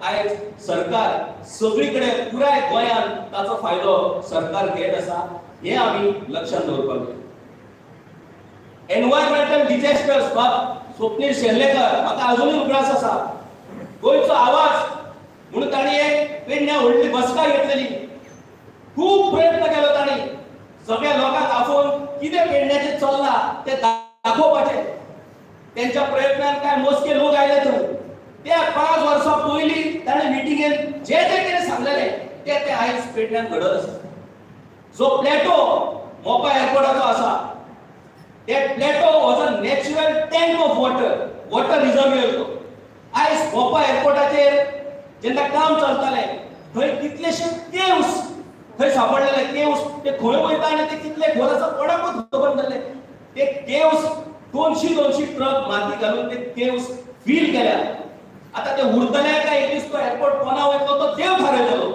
आयज सरकार सगळी कडेन पुराय गोंयांत ताचो फायदो सरकार घेत आसा, हें आमी लक्षात दवरपाक जाय. एनवायरमेंटल डिझास्टर्स, बाब स्वप्नील शेर्लेकर, म्हाका अजुनूय उगडास आसा, गोंयचो आवाज म्हणून तांणी एक पेडण्या व्हडली बसका घेतलेली. खूब प्रयत्न केलो तांणी सगळ्या लोकांक आफोवन कितें पेडण्याचें चल्लां तें दाखोवपाचें. त्यांच्या प्रयत्नान काय मोजके लोक आयले थंय. त्या 5 वर्सां पयलीं ताणें मिटिंगेन जे जे कितें सांगलेलें ते ते आयज पेडण्यान घडत आसा. जो प्लॅटो मोपा एअरपोर्टाचो आसा, that plateau was a natural tank of water, water reservoir तो. आयज मोपा एअरपोर्टाचेर जेन्ना काम चलतालें, थंय कितलेशे केव्स थंय सापडलेले. केव्स ते खंय वयता आनी ते कितले खोल आसा कोणाकूच खबर नासले. ते केव्स 200 200 ट्रक माती घालून ते केव्स फील केल्या. आता ते उरतले काय एक दीस तो एअरपोर्ट कोणा वयतलो तो देव थारयतलो.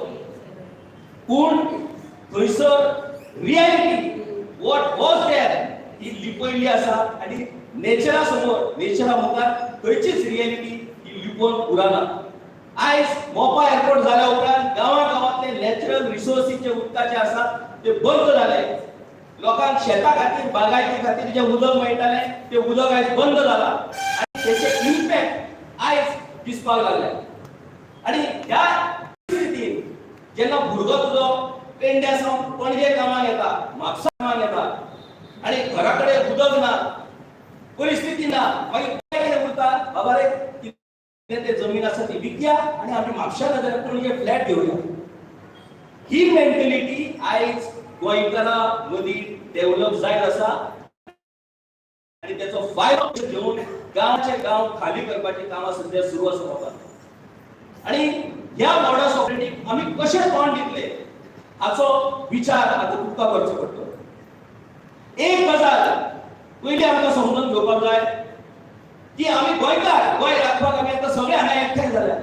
पूण थंयसर रियालिटी what was there ही लिपयल्ली आसा आनी नेचरा समोर, नेचरा मुखार खंयचीच रियालिटी ही लिपोवन उरना. आयज मोपा एअरपोर्ट जाल्या उपरांत गांवा गांवांतले नॅचरल रिसोर्सीस जे उदकाचे आसा ते बंद जाले. लोकांक शेता खातीर, बागायती खातीर जे उदक मेळटालें ते उदक आयज बंद जाला आनी तेचे इम्पॅक्ट आयज दिसपाक. दिसपाक लागल्या. आनी ह्या परिस्थितीन जेन्ना भुरगो तुजो पेंड्या सावन पणजे कामाक येता, म्हापसा कामाक येता आनी घरा कडेन उदक ना, परिस्थिती ना, मागीर काय कितें उरता? बाबा रे, कितें ते जमीन आसा ती विकया आनी आमी म्हापशा नाजाल्यार पणजे फ्लॅट घेवया. ही मेंटलिटी आयज गोंयकारां मदीं डेव्हलप जायत आसा आनी त्याचो फायदो घेवन गांवचे गांव खाली करपाची कामां सध्या सुरू आसा बाबा. आनी ह्या मॉडस ऑपरेंडीक आमी कशें तोंड दितले हाचो विचार आतां तुमकां करचो पडटलो. एक गजाल पयलीं आमकां समजून घेवपाक जाय की आमी गोंयकार, गोंय राखपाक आमी आतां सगळे हांगा एकठांय जाल्या.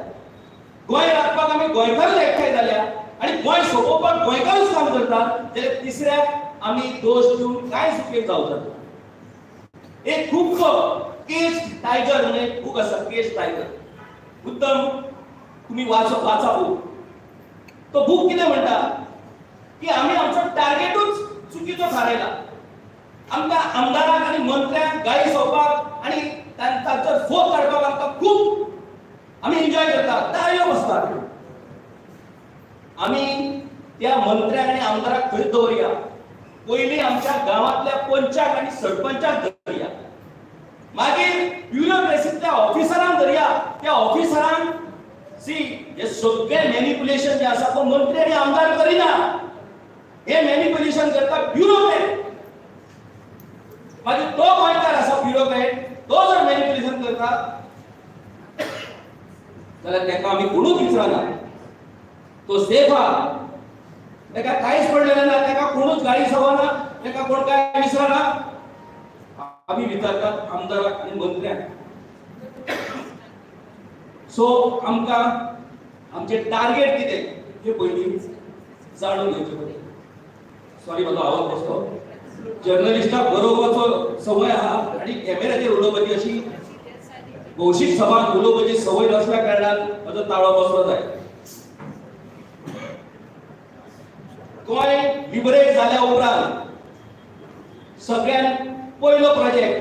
गोंय राखपाक आमी गोंयकारूच एकठांय जाल्या आनी गोंय सोंपोवपाक गोंयकारूच काम करतात, जाल्यार तिसऱ्याक आमी दोश दिवन कांयच उपयोग जावचो ना. एक खूब केज टायगर म्हणून एक बूक आसा, केज टायगर. उत्तम तुमी वाचा बूक. तो बूक कितें म्हणटा की आमी आमचो टार्गेटूच चुकीचो थारायला. आमकां आमदारांक आनी मंत्र्यांक गाळी संवपाक आनी तांचो फोग काडपाक आमकां खूब आमी एन्जॉय करतात, ताळयो बसतात. आमी त्या मंत्र्यांक आनी आमदाराक थंय दवरया, पयलीं आमच्या गांवांतल्या पंचाक आनी सरपंचाक धरया, मागीर ब्युरोक्रेसींतल्या ऑफिसरांक धरया. त्या ऑफिसरांक सी हे सगळे मॅनिपुलेशन जे आसा तो मंत्री आनी आमदार करिना, हे मॅनिपुलेशन करता ब्युरोक्रेट. मागीर तो गोंयकार आसा ब्युरोक्रेट, तो जर मॅनिपुलेशन करता जाल्यार ताका आमी कोणूच विचारना. तो सेफ आहा, ताका कांयच पडलेलें ना, ताका कोणूच गाळी सवना, ताका कोण काय विसरना. आमी विचारतात आमदाराक आनी मंत्र्यांक. सो आमकां आमचें टार्गेट कितें हें पयलीं जाणून घेवचें पडलें. सॉरी, म्हजो आवाज बसलो. जर्नलिस्टाक बरोवपाचो संवय आहा आनी कॅमेऱ्याचेर उलोवपाची अशी भौशीक सभांत उलोवपाची संवय नासल्या कारणान म्हजो ताळो बसलो जाय. गोंय लिबरेट जाल्या उपरांत सगळ्यांत पयलो प्रोजेक्ट,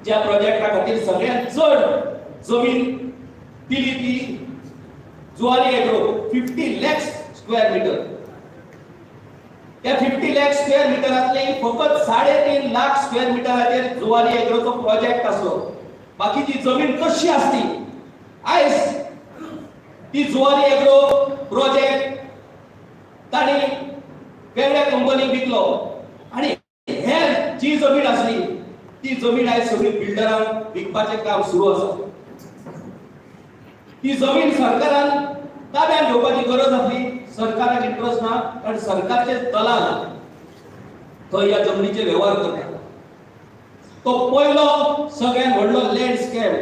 ज्या प्रोजेक्टा खातीर सगळ्यांत चड जमीन दिली ती Zuari agro, 50 lakhs square metre. त्या 50 लॅक्स स्क्वेअर मिटरांतले फकत 3.5 लाख स्क्वेअर मिटराचेर जुवारी एग्रोचो प्रोजेक्ट आसलो. बाकीची जमीन कशी आसली. आयज ती जुवारी एग्रो प्रोजेक्ट तांणी वेगळ्या कंपनीक विकलो आनी हेर जी जमीन आसली ती जमीन आयज सगळी बिल्डरांक विकपाचें काम सुरू आसा. ती जमीन सरकारान ताब्यात घेवपाची गरज आसली, सरकाराक इंट्रस्ट ना, कारण सरकारचे दलाल थंय ह्या जमनीचे वेव्हार करतात. तो पयलो सगळ्यात व्हडलो लँड स्कॅम.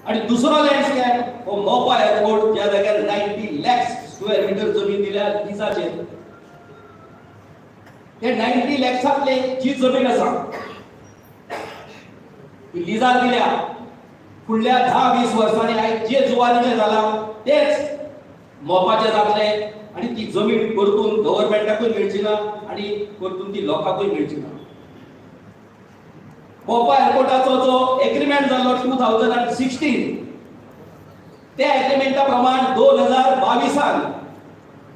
आणि दुसरो लँड स्कॅम हो मोपा एअरपोर्ट, ज्या जाग्यार 90 लॅक्स स्क्वेअर मिटर जमीन दिल्या लिजाचेर. ते 90 लॅक्सांतले जी जमीन आसा ती लिजार दिल्या, फुडल्या 10-20 वर्सांनी आयज जे जुवारीचें जालां तेच मोपाचें जातलें आनी ती जमीन परतून गव्हर्मेंटाकूय मेळची ना आनी परतून ती लोकांकूय मेळची ना. मोपा एअरपोर्टाचो जो एग्रीमेंट जाल्लो 2016, त्या एग्रीमेंटा प्रमाण 2022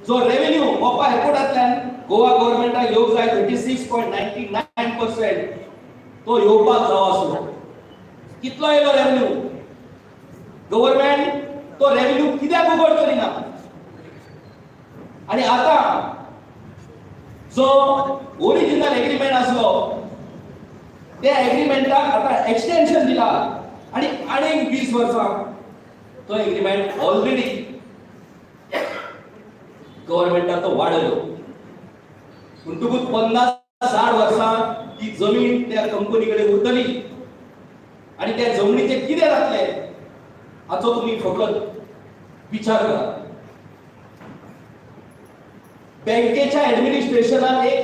जो रेव्हेन्यू मोपा एअरपोर्टांतल्यान गोवा गव्हर्मेंटाक येवंक जाय 36.99% तो येवपाक जावो आसलो. कितलो येयलो रेव्हेन्यू? गव्हर्मेंट तो रेव्हेन्यू कित्याक उगड करिना? आनी आतां जो ओरिजिनल एग्रीमेंट आसलो त्या एग्रीमेंटाक आतां एक्सटेन्शन दिला आनी आनीक 20 वर्सां तो एग्रीमेंट ऑलरेडी गव्हर्मेंटान तो वाडयलो. म्हणटकूच 50-60 वर्सां ती जमीन त्या कंपनी कडेन उरतली आनी त्या जमनीचें कितें जातलें हाचो तुमी फकत विचार करा. बँकेच्या ऍडमिनिस्ट्रेशनात एक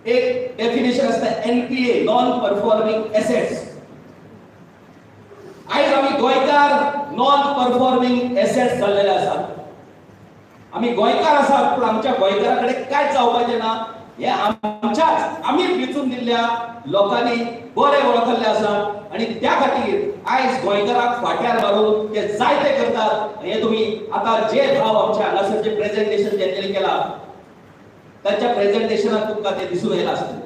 एक डेफिनेशन आसता, एनपीए, नॉन परफॉर्मिंग एसेट्स. आयज आमी गोंयकार नॉन परफॉर्मिंग एसेट्स जाल्लेले आसात. आमी गोंयकार आसात, पूण आमच्या गोंयकारा कडेन कांयच जावपाचें ना. हे आमच्या आमच्याच आमी वेंचून दिल्ल्या लोकांनी बरे वळखल्ले आसा आनी त्या खातीर आयज गोंयकाराक फाट्यार मारून ते जायते करतात. हे तुमी आतां जे भाव आमच्या हांगासर जे प्रेझेंटेशन जेन्ना केला तांच्या प्रेझेंटेशनात तुमकां ते दिसून येयला आसतलें.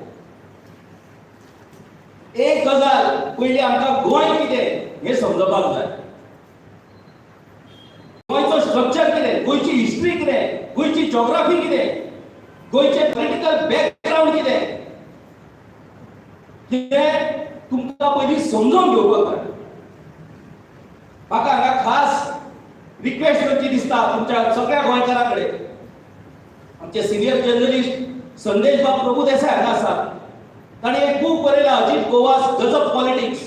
एक गजाल पयली आमकां गोंय कितें हें समजपाक जाय. गोंयचो स्ट्रक्चर कितें, गोंयची हिस्ट्री कितें, गोंयची जॉग्राफी कितें, गोंयचें पॉलिटिकल बॅकग्रावंड कितें, हें तुमकां पयलीं समजून घेवपाक जाय. म्हाका हांगा खास रिक्वेस्ट करची दिसता तुमच्या सगळ्या गोंयकारां कडेन. आमचे सिनियर जर्नलिस्ट संदेश बाब प्रभू देसाय हांगा आसात. ताणें एक बूक बरयला, अजीत गोवास गजब पॉलिटिक्स.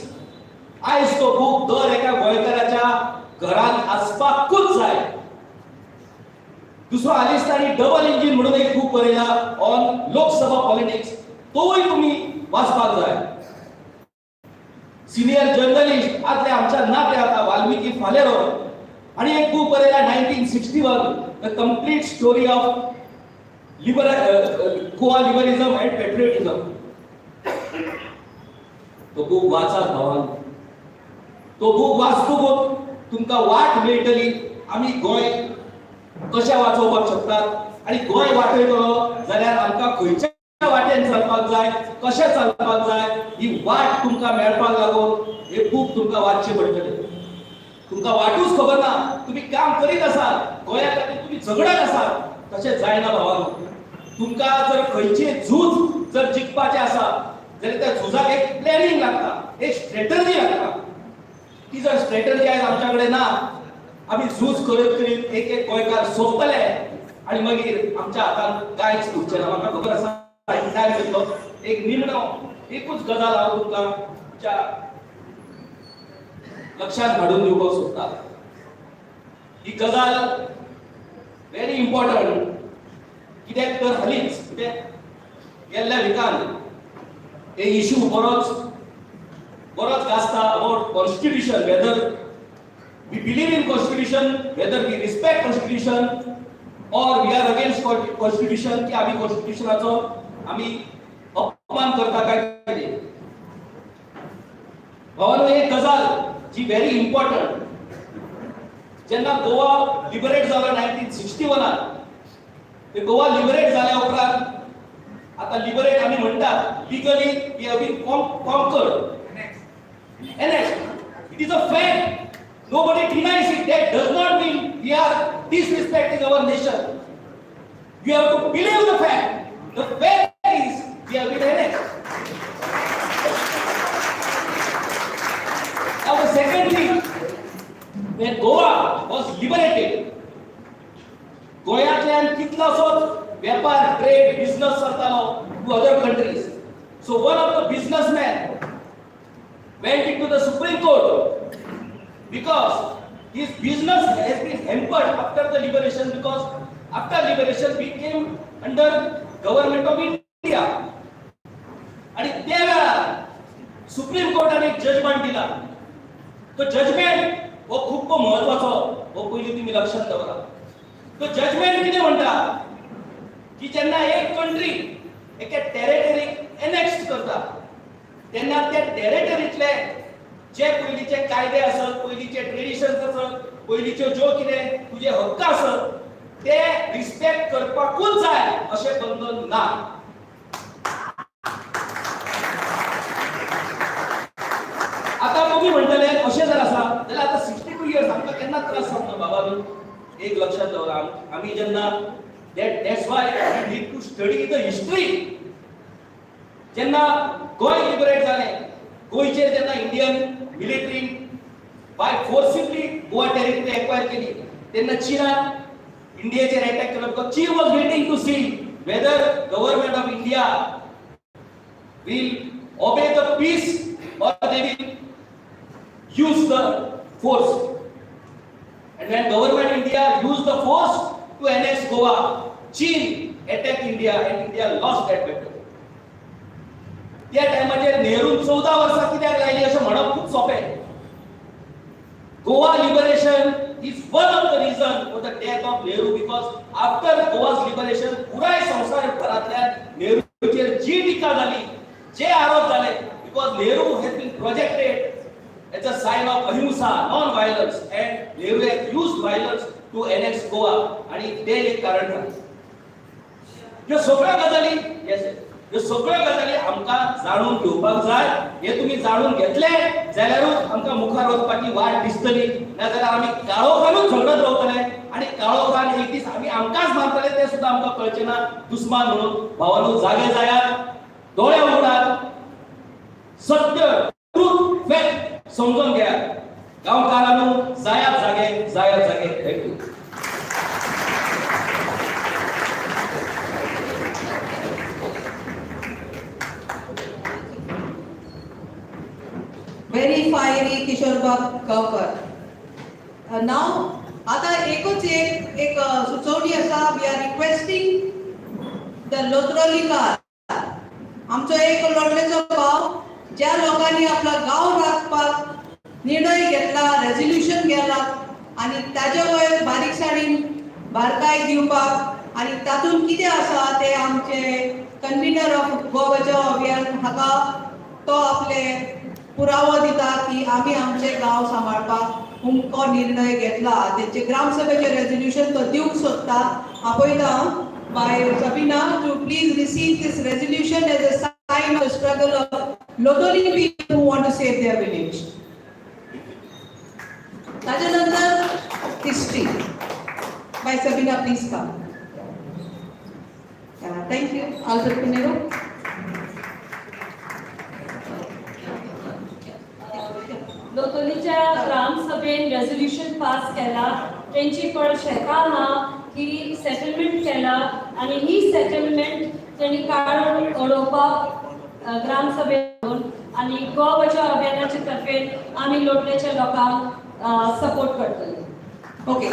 आयज तो बूक दर एका गोंयकाराच्या घरांत आसपाकूच जाय. दुसरो हालींच तांणी डबल इंजीन म्हणून एक बूक बरयला ऑन लोकसभा पॉलिटिक्स, तोवूय तुमी वाचपाक जाय. सिनियर जर्नलिस्ट आदले आमच्या नाते आता वाल्मिकी फालेरो आनी एक बूक बरयला 1961 the complete story of Goa liberalism and patriotism. तो बूक वाचात भावान. तो बूक वाचतकूच तुमकां वाट मेळटली आमी गोंय कशें वाचोवपाक शकतात आनी गोंय वाटयतलो जाल्यार आमकां खंयच्या वाटेन चलपाक जाय, कशें चलपाक जाय, ही वाट तुमकां मेळपाक लागून हे बूक तुमकां वाचचें पडटलें. तुमकां वाटूच खबर ना, तुमी काम करीत आसात, गोंया खातीर तुमी झगडत आसात, तशें जायना भावानो. तुमकां जर खंयची झूज जर जिखपाचें आसा जाल्यार त्या झुजाक एक प्लॅनिंग लागता, एक स्ट्रेटजी लागता. ती जर स्ट्रेटजी आयज आमच्या कडेन ना, आमी झूज करत करीत एक एक गोंयकार सोंपतले आनी मागीर आमच्या हातान कांयच उरचें ना. म्हाका खबर आसा टायम जातलो. एक निमणो एकूच गजाल हांव तुमकां तुमच्या लक्षांत हाडून दिवपाक सोदता. ही गजाल व्हेरी इम्पॉर्टंट, कित्याक तर हालींच कित्याक गेल्ल्या विकान हे इशू बरोच बरोच गाजता about constitution, whether we believe in constitution, whether we respect constitution or we are against constitution, की आमी कॉन्स्टिट्युशनाचो आमी अपमान करता काय कितें. भावानो, एक गजाल जी व्हेरी इम्पॉर्टंट, जेन्ना गोवा लिबरेट जालो 1961, ते गोवा लिबरेट जाल्या उपरांत आता लिबरेट आमी म्हणटात, legally we have been conquered, annexed. It is a fact. Nobody denies it. That does not mean we are disrespecting our nation. You have to believe the fact. The fact is we have been annexed. Now the second thing, when Goa was liberated, गोंयांतल्यान कितलोसोच वेपार, trade, business चलतालो to other countries. So one of the businessman went into the Supreme Court because his business has been hampered after the liberation, because after liberation we came under government of India. आणि त्या वेळार supreme कोर्टान एक judgement दिला. तो judgement हो खूप महत्वाचो, हो पयलीं तुमी लक्षात दवरा. तो जजमेंट कितें म्हणटा की जेन्ना एक कंट्री एका टेरिटरीक एनेक्स करता तेन्ना त्या टेरिटरींतले जे पयलींचे कायदे आसत, पयलींचे ट्रेडिशन्स आसत, पयलींच्यो ज्यो कितें तुजे हक्क आसत ते रिस्पेक्ट करपाकूच जाय अशें बंधन ना. आतां तुमी म्हणटले अशें जर आसा जाल्यार आतां 62 इयर्स आमकां केन्ना त्रास जावंक ना बाबा. एक लक्षात दवरा, आमी जेन्ना that's why we need to study the history. जेन्ना गोंय लिबरेट जालें, गोंयचेर जेन्ना Indian military by forcibly Goa territory acquire केली तेन्ना चीनान इंडियेचेर अटॅक केलो, because Cheen was waiting to see whether government of India will obey the peace or they will use the force. And when government India used the force to annex Goa, Cheen attacked India and India lost that battle. त्या टायमाचेर नेरून 14 वर्सां कित्याक लायली अशें म्हणप खूब सोंपें. Goa liberation is one of the reason for the death of Nehru, because after Goa's liberation पुराय संवसारभरांतल्यान नेहरूच्या नेहरूचेर जी टिका जाली, जे आरोप जाले, because Nehru has been projected as a sign of ahimsa, non violence, and Nehru has use violence to annex Goa, आणि ते एक कारण जालें. ह्यो सगळ्यो गजाली, येस, ह्यो सगळ्यो गजाली आमकां जाणून घेवपाक जाय. हे तुमी जाणून घेतले जाल्यारूच आमकां मुखार वचपाची वाट दिसतली, नाजाल्यार आमी काळोखानूच झगडत रावतले आनी काळोखान एक दीस आमी आमकांच मारतले, ते सुद्दां आमकां कळचें ना दुस्मान म्हणून. भावानू, जागे जायात, दोळे उगडात, सत्य, ट्रूथ, फॅक्ट समजून घेयात. गांवकारांनो, जायात जागे, जायात जागे. Thank you.
Very fiery Kishore Gaonkar. Now आता एकूच एक एक सुचोवणी आसा. We are requesting the लोत्रोलीकार, आमचो एक लोटलेचो भाव, ज्या लोकांनी आपलो गांव राखपाक निर्णय घेतला, रेजोल्युशन केला आनी ताजे वयर बारीकसाणीन बारकाय दिवपाक आनी तातूंत कितें आसा ते आमचे कन्विनर ऑफ गोवा बचाव अभियान हाका तो आपले पुरावो दिता की आमी आमचे गांव सांबाळपाक उमको निर्णय घेतला. तेंचे ग्रामसभेचे रेजोल्युशन तो दिवंक सोदता. आपयता बाय Sabina to please receive this resolution as a sign of struggle of Loutolim people who want to save their village. ताच्या नंतर history by Sabina, please come. Thank you. Albert Pinheiro.
लोतोलीच्या ग्रामसभेन रेजोल्युशन पास केला. तेंची पण शेतां आहा ही settlement केला आनी ही सेटलमेंट तेणी काडून उडोवपाक ग्रामसभेन आनी गोवा बचाव अभियानाचे तर्फेन आमी लोटलेच्या लोकांक सपोर्ट करतले.
Okay.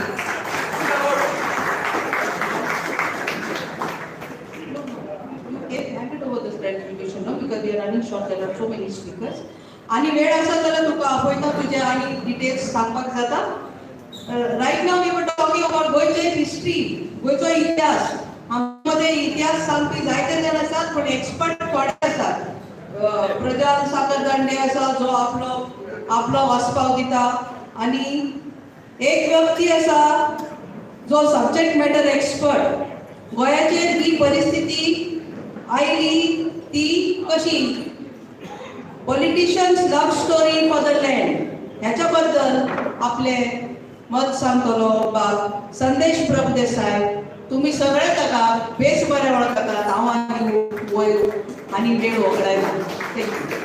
Okay, hand it over this resolution, no? Because we are running short, there are so many speakers. आणि वेळ आसा जाल्यार तुका आपयता, तुजे आनी डिटेल्स सांगपाक जाता. Right now we were talking about गोंयचे हिस्ट्री, गोंयचो इतिहास. आमचे इतिहास सांगपी जायते जाण आसात, पूण एक्सपर्ट थोडे आसात. प्रजाल साखरदांडे आसा, जो आपलो आपलो आस्पाव दिता आनी एक व्यक्ती आसा जो सब्जेक्ट मॅटर एक्सपर्ट. गोंयाचेर ही परिस्थिती आयली ती कशी, politicians love story for the land, ह्याच्या बद्दल आपले मत सांगतलो बाब संदेश प्रभुदेसाय. तुम्ही सगळे ताका बेस बरें वळखतात. हांव आनी वयर आनी वेळ वगडायना. Thank you.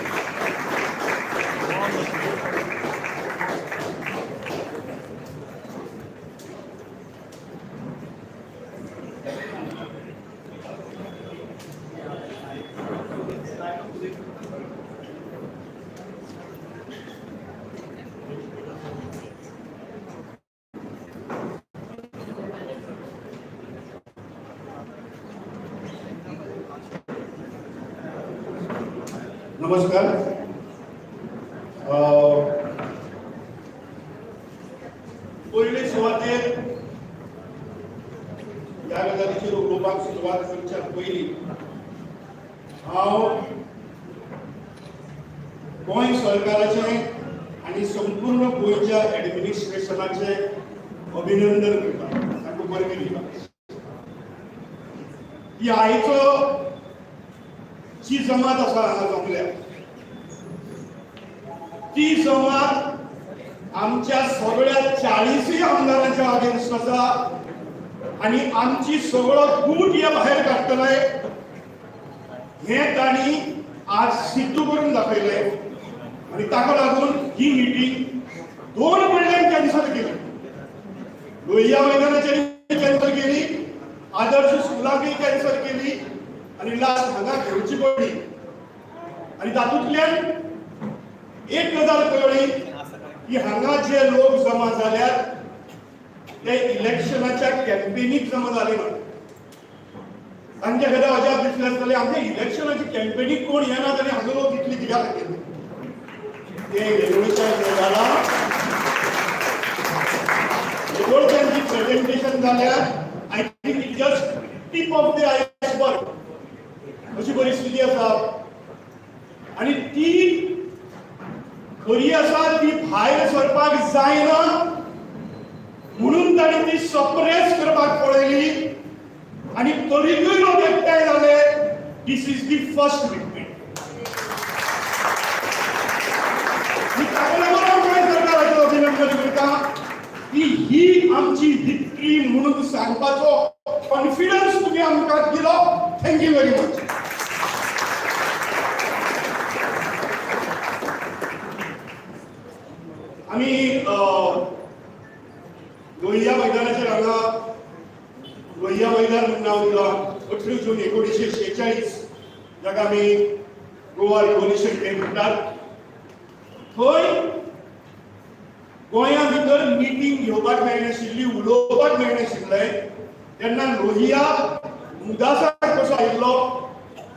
नमस्कार. पयले सुवातेर ह्या गजालीचेर उलोवपाक सुरवात करच्या पयलीं हांव गोंय सरकाराचें आनी संपूर्ण गोंयच्या एडमिनिस्ट्रेशनाचें अभिनंदन करता, तांकां परबीं दिता. ही आयचो जी जमात आसा हांगा जमल्या, ती जमात आमच्या सगळ्या 40 आमदारांच्या अगेन्स्ट आसा आनी आमची सगळो गूट हे भायर काडटले हें तांणी आज सिद्ध करून दाखयलें आनी ताका लागून ही मिटींग दोन कडल्यान कॅन्सल केली. लोहिया मैदानाचेर कॅन्सल केली, आदर्श स्कुलाकय कॅन्सल केली आनी लास्ट हांगा घेवची पडली. आनी तातूंतल्यान एक गजाल कळ्ळी की हांगा जे लोक जमा जाल्यात ते इलेक्शनाच्या कॅम्पेनीक जमा जाले ना. तांच्या खातीर अजाप दिसलें आसतलें, आमच्या इलेक्शनाच्या कॅम्पेनीक कोण येनात आनी हांगा लोक इतली कित्याक खातीर? ते येवोळच्या जाला, येवोळच्यांची प्रेझेंटेशन जाल्यार I think it just tip of the iceberg अशी बरी ती सप्रेस करपाक पळयली आनी तरीकूय लोक एकठांय जाले. This is the first movement. ताका लागून हांव गोंय सरकाराचें अभिनंदन करता की ही आमची विक्ट्री म्हणून सांगपाचो कॉन्फिडन्स तुमी आमकां दिलो. Thank you very much. आमी लोहिया मैदानाचेर हांगा लोहिया मैदान म्हणून नांव दिलां. 18 जून 1946 जाका आमी गोवा रिव्होल्युशन डे म्हणटात, थंय गोंया भितर मिटींग घेवपाक मेळनाशिल्ली, उलोवपाक मेळनाशिल्लें. तेन्ना लोहिया मुदासाक कसो आयिल्लो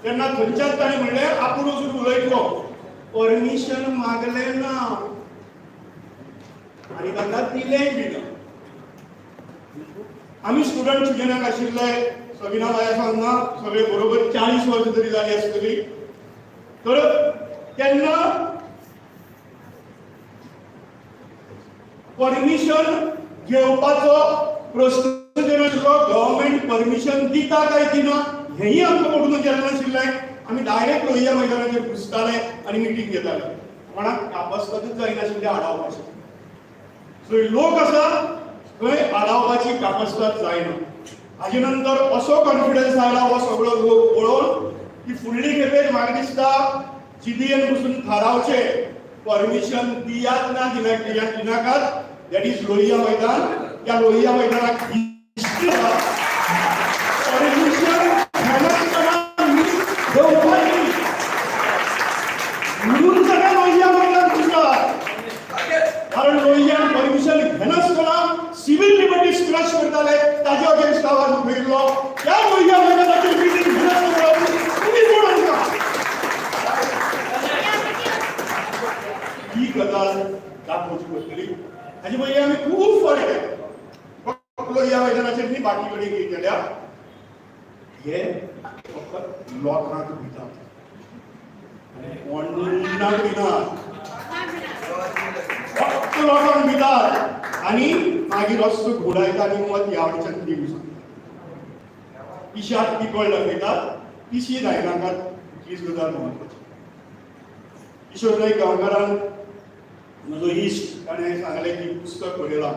तेन्ना थंयच्यान ताणें म्हणलें आपूण वचून उलयतलो, परमिशन मागलें ना आनी ताका दिलेंय बी ना. आमी स्टुडंट युनियनाक आशिल्ले, सविना बाय आसा हांगा, सगळे बरोबर 40 वर्सां तरी जाली आसतली. तर तेन्ना परमिशन घेवपाचो प्रस्न जेन्ना आशिल्लो, गव्हर्मेंट परमिशन दिता काय दिना हेंय आमकां पडून गेलें नाशिल्लें. आमी डायरेक्ट लोहिया मैदानाचेर घुसताले आनी मिटींग घेताले, कोणाक कापस्तातूच जायनाशिल्लें आडावपाचें. सो लोक आसा थंय आडावपाची कापस्ताद जायना. हाजे नंतर असो कॉन्फिडन्स आयला हो सगळो लोक पळोवन की फुडली खेपेक म्हाका दिसता जीबीएन पसून थारावचें परमिशन दियात ना दिनाकात. That is Lohia मैदान. त्या लोहिया मैदानाक परमिशन घेनासतना घेवपाची म्हणून ताका लोहिया मैदान दिसता, कारण लोहियान परमिशन घेनासतना सिव्हिल लिबर्टीज क्रश करताले, ताजे अगेन्स्ट आवाज उठयल्लो. त्या लोहिया मैदानाचेर मिटींग घेनासतना तुमी कोण आमकां ही गजाल दाखोवची पडटली. हाजे पयलीं आमी खूब फावट केल्या, फक्त लोहिया मैदानाचेर न्ही, बाकी कडेन केल्या. हे फक्त लोकांक भितात आनी कोणाक भिनात, फक्त लोकांक भितात आनी मागीर रस्तो घुंवडायता आनी मत ह्या वटेच्यान दिवंक सांगता. पिशाक पिकळ दाखयतात, पिशी जायनाकात, इतलीच गजाल म्हत्वाची. किशोर नाईक गांवकारान, म्हजो इश्ट, ताणें सांगलें की पुस्तक बरयलां.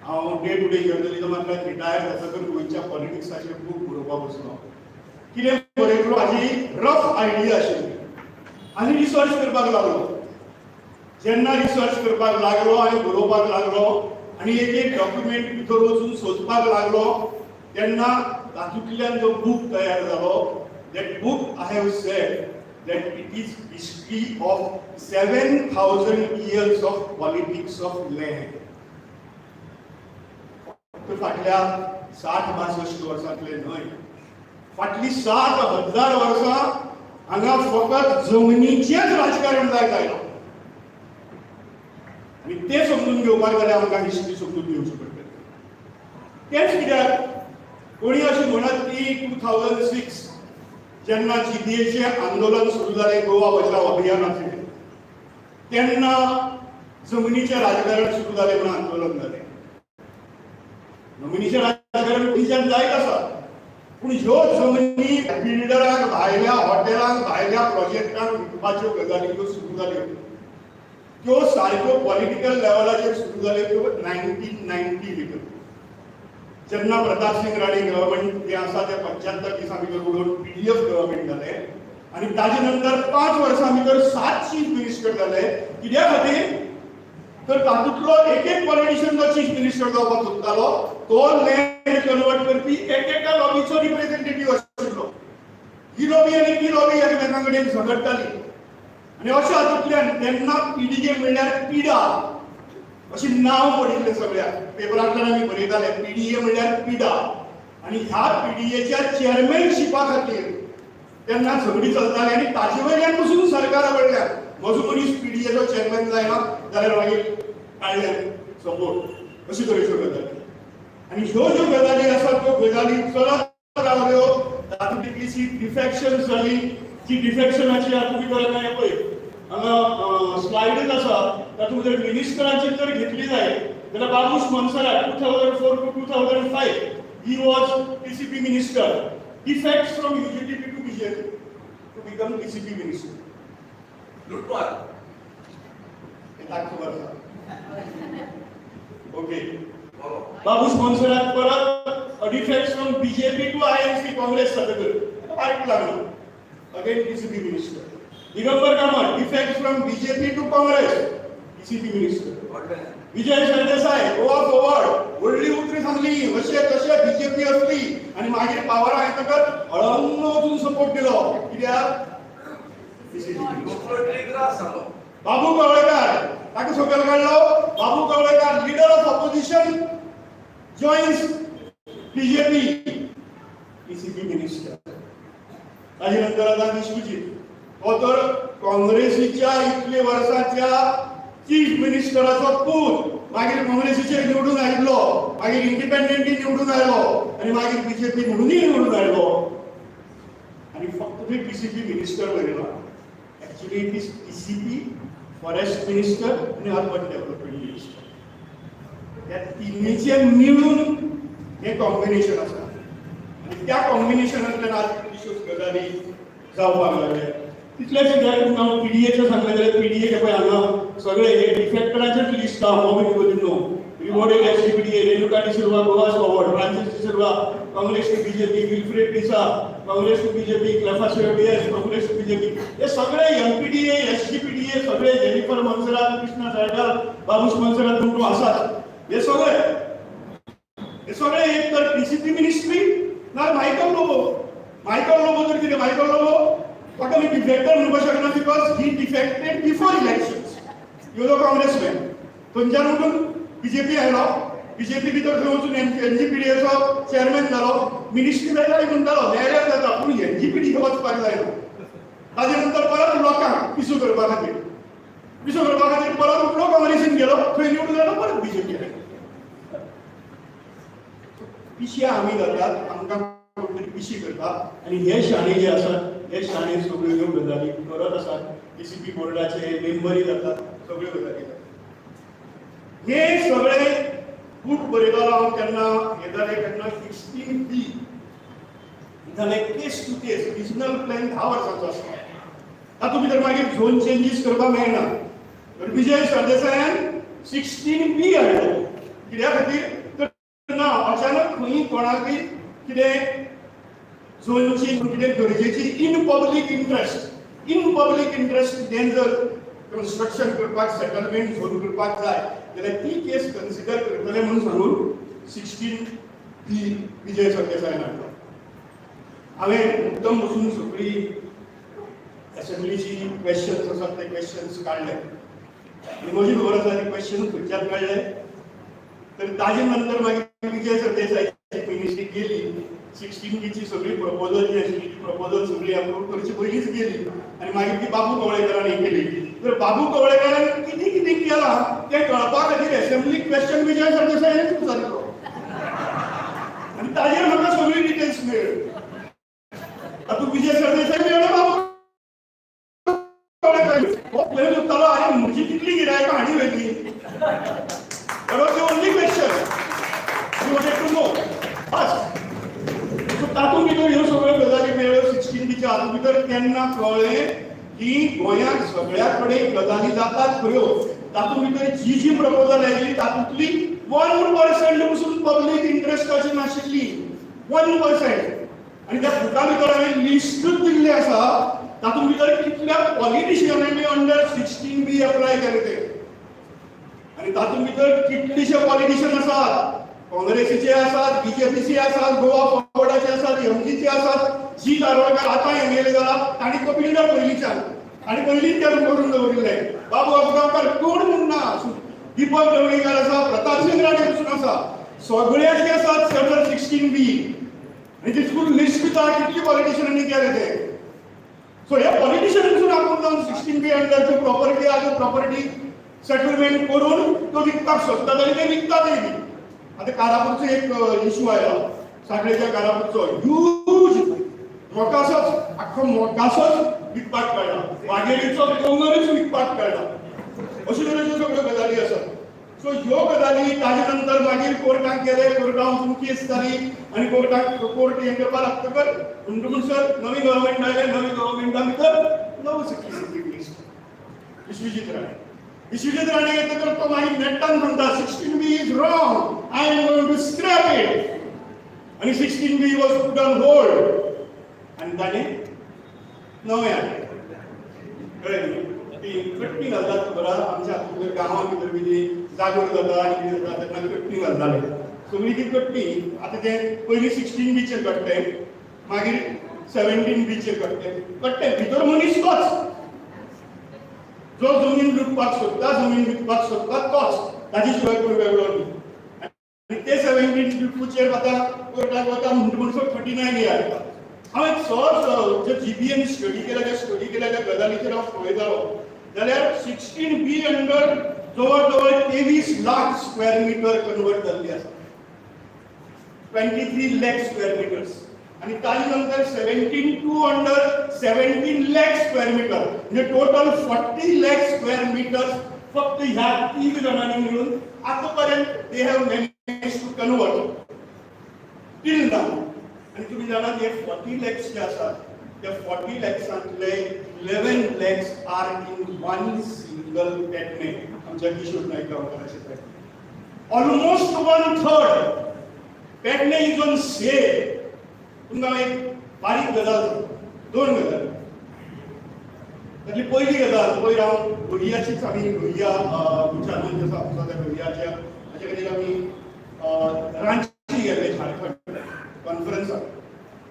हांव डे टू डे जर्नलिजमांतल्यान रिटायर जातकच गोंयच्या पॉलिटिक्साचेर बूक बरोवपाक बसलो. कितें बरयतलो हाजी रफ आयडिया आशिल्ली आनी रिसर्च करपाक लागलो. जेन्ना रिसर्च करपाक लागलो आनी बरोवपाक लागलो आनी एक एक डॉक्युमेंट भितर वचून सोदपाक लागलो, तेन्ना तातूंतल्यान जो बूक तयार जालो, that book I have said that it is history of 7,000 years of politics of land. फक्त फाटल्या 60-62 वर्सांतले न्हय, फाटली 7,000 वर्सां हांगा फकत जमनीचेंच राजकारण जायत आयलां. आनी तें समजून घेवपाक जाल्यार आमकां हिस्ट्री समजून घेवची पडटली. तेंच कित्याक कोणी अशें म्हणत की 2006 जेन्ना जीबीएचें आंदोलन सुरू जालें, गोवा बचाव अभियानाचें, तेन्ना जमनीचें राजकारण सुरू जालें म्हणून आंदोलन जालें. जमनीचें राजकारण पयलींच्यान जायत आसा, पूण ह्यो जमनी बिल्डरांक, भायल्या हॉटेलांक, भायल्या प्रोजेक्टांक विकपाच्यो गजाली ज्यो सुरू जाल्यो त्यो सारक्यो पॉलिटिकल लेवलाचेर सुरू जाल्यो त्यो 1990 भितर, जेन्ना प्रताप सिंग राणे गव्हर्मेंट जे आसा ते 75 दिसां भितर उडोवन पीडीएफ गव्हर्मेंट जालें आनी ताजे नंतर 5 वर्सां भितर 7 चीफ मिनिस्टर जाले. कित्या खातीर तर तातूंतलो एक एक पॉलिटिशियन जो चीफ मिनिस्टर जावपाक सोदतालो तो लँड कन्वर्ट करपी एकेका लॉबीचो रिप्रेझेंटेटिव्ह आशिल्लो. ही लॉबी आनी ती लॉबी एकमेकां कडेन झगडटाली आनी अशें हातूंतल्यान तेन्ना पीडीए म्हणल्यार पिडा अशी नांव पडिल्लें. सगळ्या पेपरांतल्यान आमी बरयताले, पीडीए म्हणल्यार पिडा. आनी ह्या पीडीएच्या चेअरमॅनशिपा खातीर तेन्ना झगडी चलताली आनी ताजे वयल्यान पसून सरकारा कडल्यान म्हजो मनीस पीडीएचो चेअरमॅन जायना जाल्यार मागीर काडले सपोर्ट, अशी तरेच्यो गजाली. आनी ह्यो ज्यो गजाली आसात त्यो गजाली चलत रावल्यो. तातूंत कितलीशी डिफॅक्शन जाली, जी डिफॅक्शनाची हातूंत भितर आतां हें पळय हांगा स्लायडूच आसा. तातूंत जर मिनिस्टरांची जर घेतली जायत जाल्यार Babush Monserrate 2004 to 2005 he was TCP minister, defects from UGTP to BJP to become TCP minister.
लुटमार.
हे ताका खबर आसा. ओके, बाबूश मोन्सेरात परत defects from BJP to INC, Congress जातकर वायट लागलो, again TCP minister. Digambar Kamat defects from BJP to Congress, TCP minister. Vijay Sardesai, Goa Forward, व्हडली उतरी सांगली, अशे तशे बीजेपी असली आनी मागीर पावरा येतकच अळंग वचून सपोर्ट दिलो. कित्याक? टीसीपी. बाबू कवळेकार, ताका सकयल काडलो. Babu Kavlekar, leader of opposition, joins BJP, TCP minister. ताजे नंतर आता विश्वजीत, हो तर काँग्रेसीच्या इतले वर्साच्या चीफ मिनिस्टराचो पूत, मागीर काँग्रेसीचेर निवडून आयिल्लो, मागीर इंडिपेंडंटी निवडून आयलो आनी मागीर बीजेपी म्हणूनय निवडून आयलो आनी फक्त थंय टीसीपी मिनिस्टर बरयला. Actually it is TCP, forest minister आनी अर्बन डेव्हलपमेंट मिनिस्टर. ह्या तिन्हीचे मिळून हे कॉम्बिनेशन आसा आनी त्या कॉम्बिनेशनांतल्यान आज कितल्योश्योच गजाली जावपाक लागल्या. तितलेच कित्याक, हांव पीडीएचें सांगलें जाल्यार पीडीए पळय हांगा सगळे हे डिफेक्टराचेच लिस्ट आहा. मोमिन गोदिन्हो, रिवोडेल SGPDA, Renuka D'Silva, Goa forward, Francis D'Silva, Congress to BJP, Wilfred D'Sa, Congress to BJP, Clephas DS, Congress to BJP. हे सगळे एमपीडीए, एसजीपीडीए सगळे, जेनिफर मोन्सेरात, कृष्णा साळकार, बाबूश मोन्सेरात म्हणून आसात, हे सगळे एक तर टीसीपी मिनिस्ट्री ना मायकल लोबो. मायकल लोबो तर कितें, मायकल लोबो ताका आमी डिफेक्टर म्हणपाक शकना because he defected before elections. He was Congressman. थंयच्यान उठून बीजेपी आयलो, बीजेपी भितर थंय वचून एनजीपीडीएचो चेअरमॅन जालो. मिनिस्ट्री जाय म्हणटालो, मेळ्यार जाता, पूण एनजीपीडी वचपाक जायना. ताजे नंतर परत लोकांक पिसो करपा खातीर परत उठलो, काँग्रेसीन गेलो, थंय निवडून आयलो, परत बीजेपी आयलो. पिशी आमी जातात, आमकां कोण तरी पिशी करता आनी हे शाणे जे आसात, हे शाणे सगळ्यो ह्यो गजाली करत आसात. टीसीपी बोर्डाचे मेंबरी जातात, सगळ्यो गजाली जातात. हे सगळे बूक बरयतालो हांव केन्ना, हे जालें केन्ना, 16 बी जालें. Case to case regional plan 10 वर्सांचो आसता, तातूंत भितर मागीर झोन चेंजीस करपाक मेळना. तर विजय सरदेसायान 16 बी हाडलो. कित्या खातीर तर ना अचानक खंय कोणाकय कितें झोन चेंज कितें गरजेची in public interest कितें जर कन्स्ट्रक्शन करपाक, सेटलमेंट झोन करपाक जाय जाल्यार ती केस कन्सिडर करतले म्हणून सांगून 16 बी विजय सरदेसायान हाडलो. हांवें मुद्दम बसून सगळी असेंब्लीची क्वेश्चन्स आसात ते क्वेश्चन्स काडले आनी म्हजी खबर आसा ते क्वेश्चन खंयच्यान काडले. तर ताजे नंतर मागीर विजय सरदेसायाची मिनिस्ट्री गेली. 16 बीची सगळी प्रपोजल जी आशिल्ली ती प्रपोजल सगळी अप्रूव करची पयलींच गेली आनी मागीर ती बाबू कवळेकरान ही केली. तर बाबू कवळेकरान कितें कितें केलां तें कळपा खातीर असेंब्ली क्वेश्चन विजय सरदेसायानच विचारिल्लो आनी ताजेर म्हाका सगळी डिटेल्स मेळ्ळ्यो. तातूंत विजय सरदेसाय मेळ्ळो, बाबू कवळेकर हो पयलीं सोदतालो, आनी म्हजी कितली गिरायकां हांणी व्हेली. That was the only question he wanted to know. Bus. So तातूंत भितर ह्यो सगळ्यो गजाली मेळ्ळ्यो 16 बीच्या हातूंत भितर. तेन्ना कळ्ळें की गोंयांत सगळ्या कडेन गजाली जातात खऱ्यो. तातूंत भितर जी जी प्रपोजल आयली तातूंतली 1% पसून पब्लीक इंट्रस्टाची नाशिल्ली, 1%. आनी त्या बुका भितर हांवें लिस्टूच दिल्लें आसा, तातूंत भितर कितल्या पॉलिटिशियनांनी अंडर 16 बी अप्लाय केलें तें आनी तातूंत भितर कितलेशे पॉलिटिशियन आसात. काँग्रेसीचे आसात, बीजेपीचे आसात, गोवा फॉरवर्डाचे आसात, एमजीचे आसात. जी दारोडकर आतां एमएलए जाला, तांणी तो बिल्डर पयलींच्यान आनी पयलींच ते करून दवरिल्ले. बाबू आबगांवकार कोण म्हूण ना, दीपक ढवळीकर आसा, प्रताप राणे पसून आसा, सगळ्याचे आसात अंडर 16 बी. आनी ती फूल लिस्ट दिता कितली पॉलिटिशियनांनी केले ते. सो हे पॉलिटिशियन पसून आपूण जावन 16 बी अंडर प्रॉपर्टी आहा, प्रॉपर्टी सेटलमेंट करून तो विकपाक सोदता आनी ते विकतातय बी. आतां कारापूरचो एक इशू आयला, सांखळेच्या कारापूरचो ह्यूज मोकासोच, आख्खो मोकासोच विकपाक काडला, वागेरीचो दोंगरूच विकपाक काडला. अशे तरेच्यो सगळ्यो गजाली आसात. सो ह्यो गजाली ताजे नंतर मागीर कोर्टाक गेले, कोर्टान वचून केस जाली आनी कोर्टाक कोर्ट हें करपाक लागतकर म्हणटा म्हणसर नवी गव्हर्मेंट आयले. नवी गव्हर्मेंटा भितर नवो सिटी मिनिस्टर विश्वजीत राणे. विश्वजीत राणे येतकर तो मागीर नेट्टान म्हणटा, 16B is wrong, I am going to scrap it. आनी 16B was put on hold आनी ताणें नवें हाडलें. कळ्ळें न्ही? ती कट्टी घालतात, खबर आहा, आमच्या हातूंत गांवां भितर बी ती जागोर जाता आनी कितें जाता तेन्ना कट्टी घालताले सगळी. ती कट्टी आतां ते पयलीं 16 बीचेर कट्टे, मागीर 17 बीचेर कट्टे. कट्टे भितर मनीस तोच, जो जमीन लुटपाक सोदता, जमीन विकपाक सोदता तोच, ताजे शिवाय कोण वेगळो न्ही. आनी ते 17 टूचेर वता, कोर्टाक वता, म्हणटा म्हणसर 39 येता. हांव एक सहज जे जीबीएन स्टडी केल्या, त्या स्टडी केल्या त्या गजालीचेर हांव पळयतालो जाल्यार 16B under जवळ जवळ 23 लाख स्क्वेअर मिटर कन्वर्ट जाल्ली आसा, 23 lakh square meters. आणि ताजे नंतर 17(2) under 17 lakh square meter, म्हणजे total 40 lakh square meters फक्त ह्या तीग जाणांनी मिळून आतापर्यंत they have manage to convert till now. आणि तुम्ही जाणात, हे 40 लॅक्स जे आसात त्या 40 लॅक्सांतले 11 lakhs are in one single Pedne, आमच्या Kishore Naik गांवकाराचे Pedne. Almost one third Pedne is on sale. तुमकां एक बारीक गजाल सांगता, दोन गजाल. त्यातली पहिली गजाल, पयर हांव लोहियाचीच, आमी लोहिया विचारून जसो आसा त्या लोहियाच्या हाचे खातीर आमी रांची गेले, झारखंड कॉन्फरन्साक.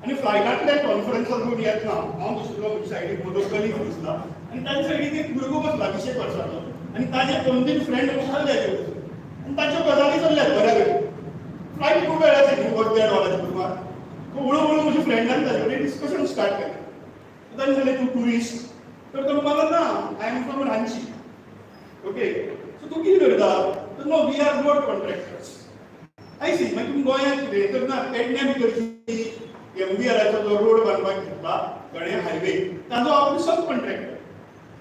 आनी फ्लायटांतल्यान कॉन्फरन्साक घेवन येतना हांव बशिल्लो, म्हज्या सायडीक म्हजो कलीग दिसला आनी ताच्या सायडीक एक भुरगो बसला 20 एक वर्साचो आनी ताजे दोन तीन फ्रेंड मुखार जायचे आनी तांच्यो गजाली चल्ल्यात बऱ्या पैकी. फ्लायट खूब वेळाचे न्ही, वर देड वराचे सुमार. सो हळू हळू म्हज्या फ्रेंडान ताजे कडेन डिस्कशन स्टार्ट केलें. ताणें सांगलें, तूं टुरिस्ट? तर तो म्हणपाक ना, I am from Ranchi. Okay, so तूं कितें करता? तर no, we are road contractors. I see. मागीर तुमी गोंयांत कितें? तर ना, पेडण्या भितरची एमव्हीआराचो जो रोड बांदपाक घेतला गणे हायवे, ताजो हांव सब कॉन्ट्रॅक्टर.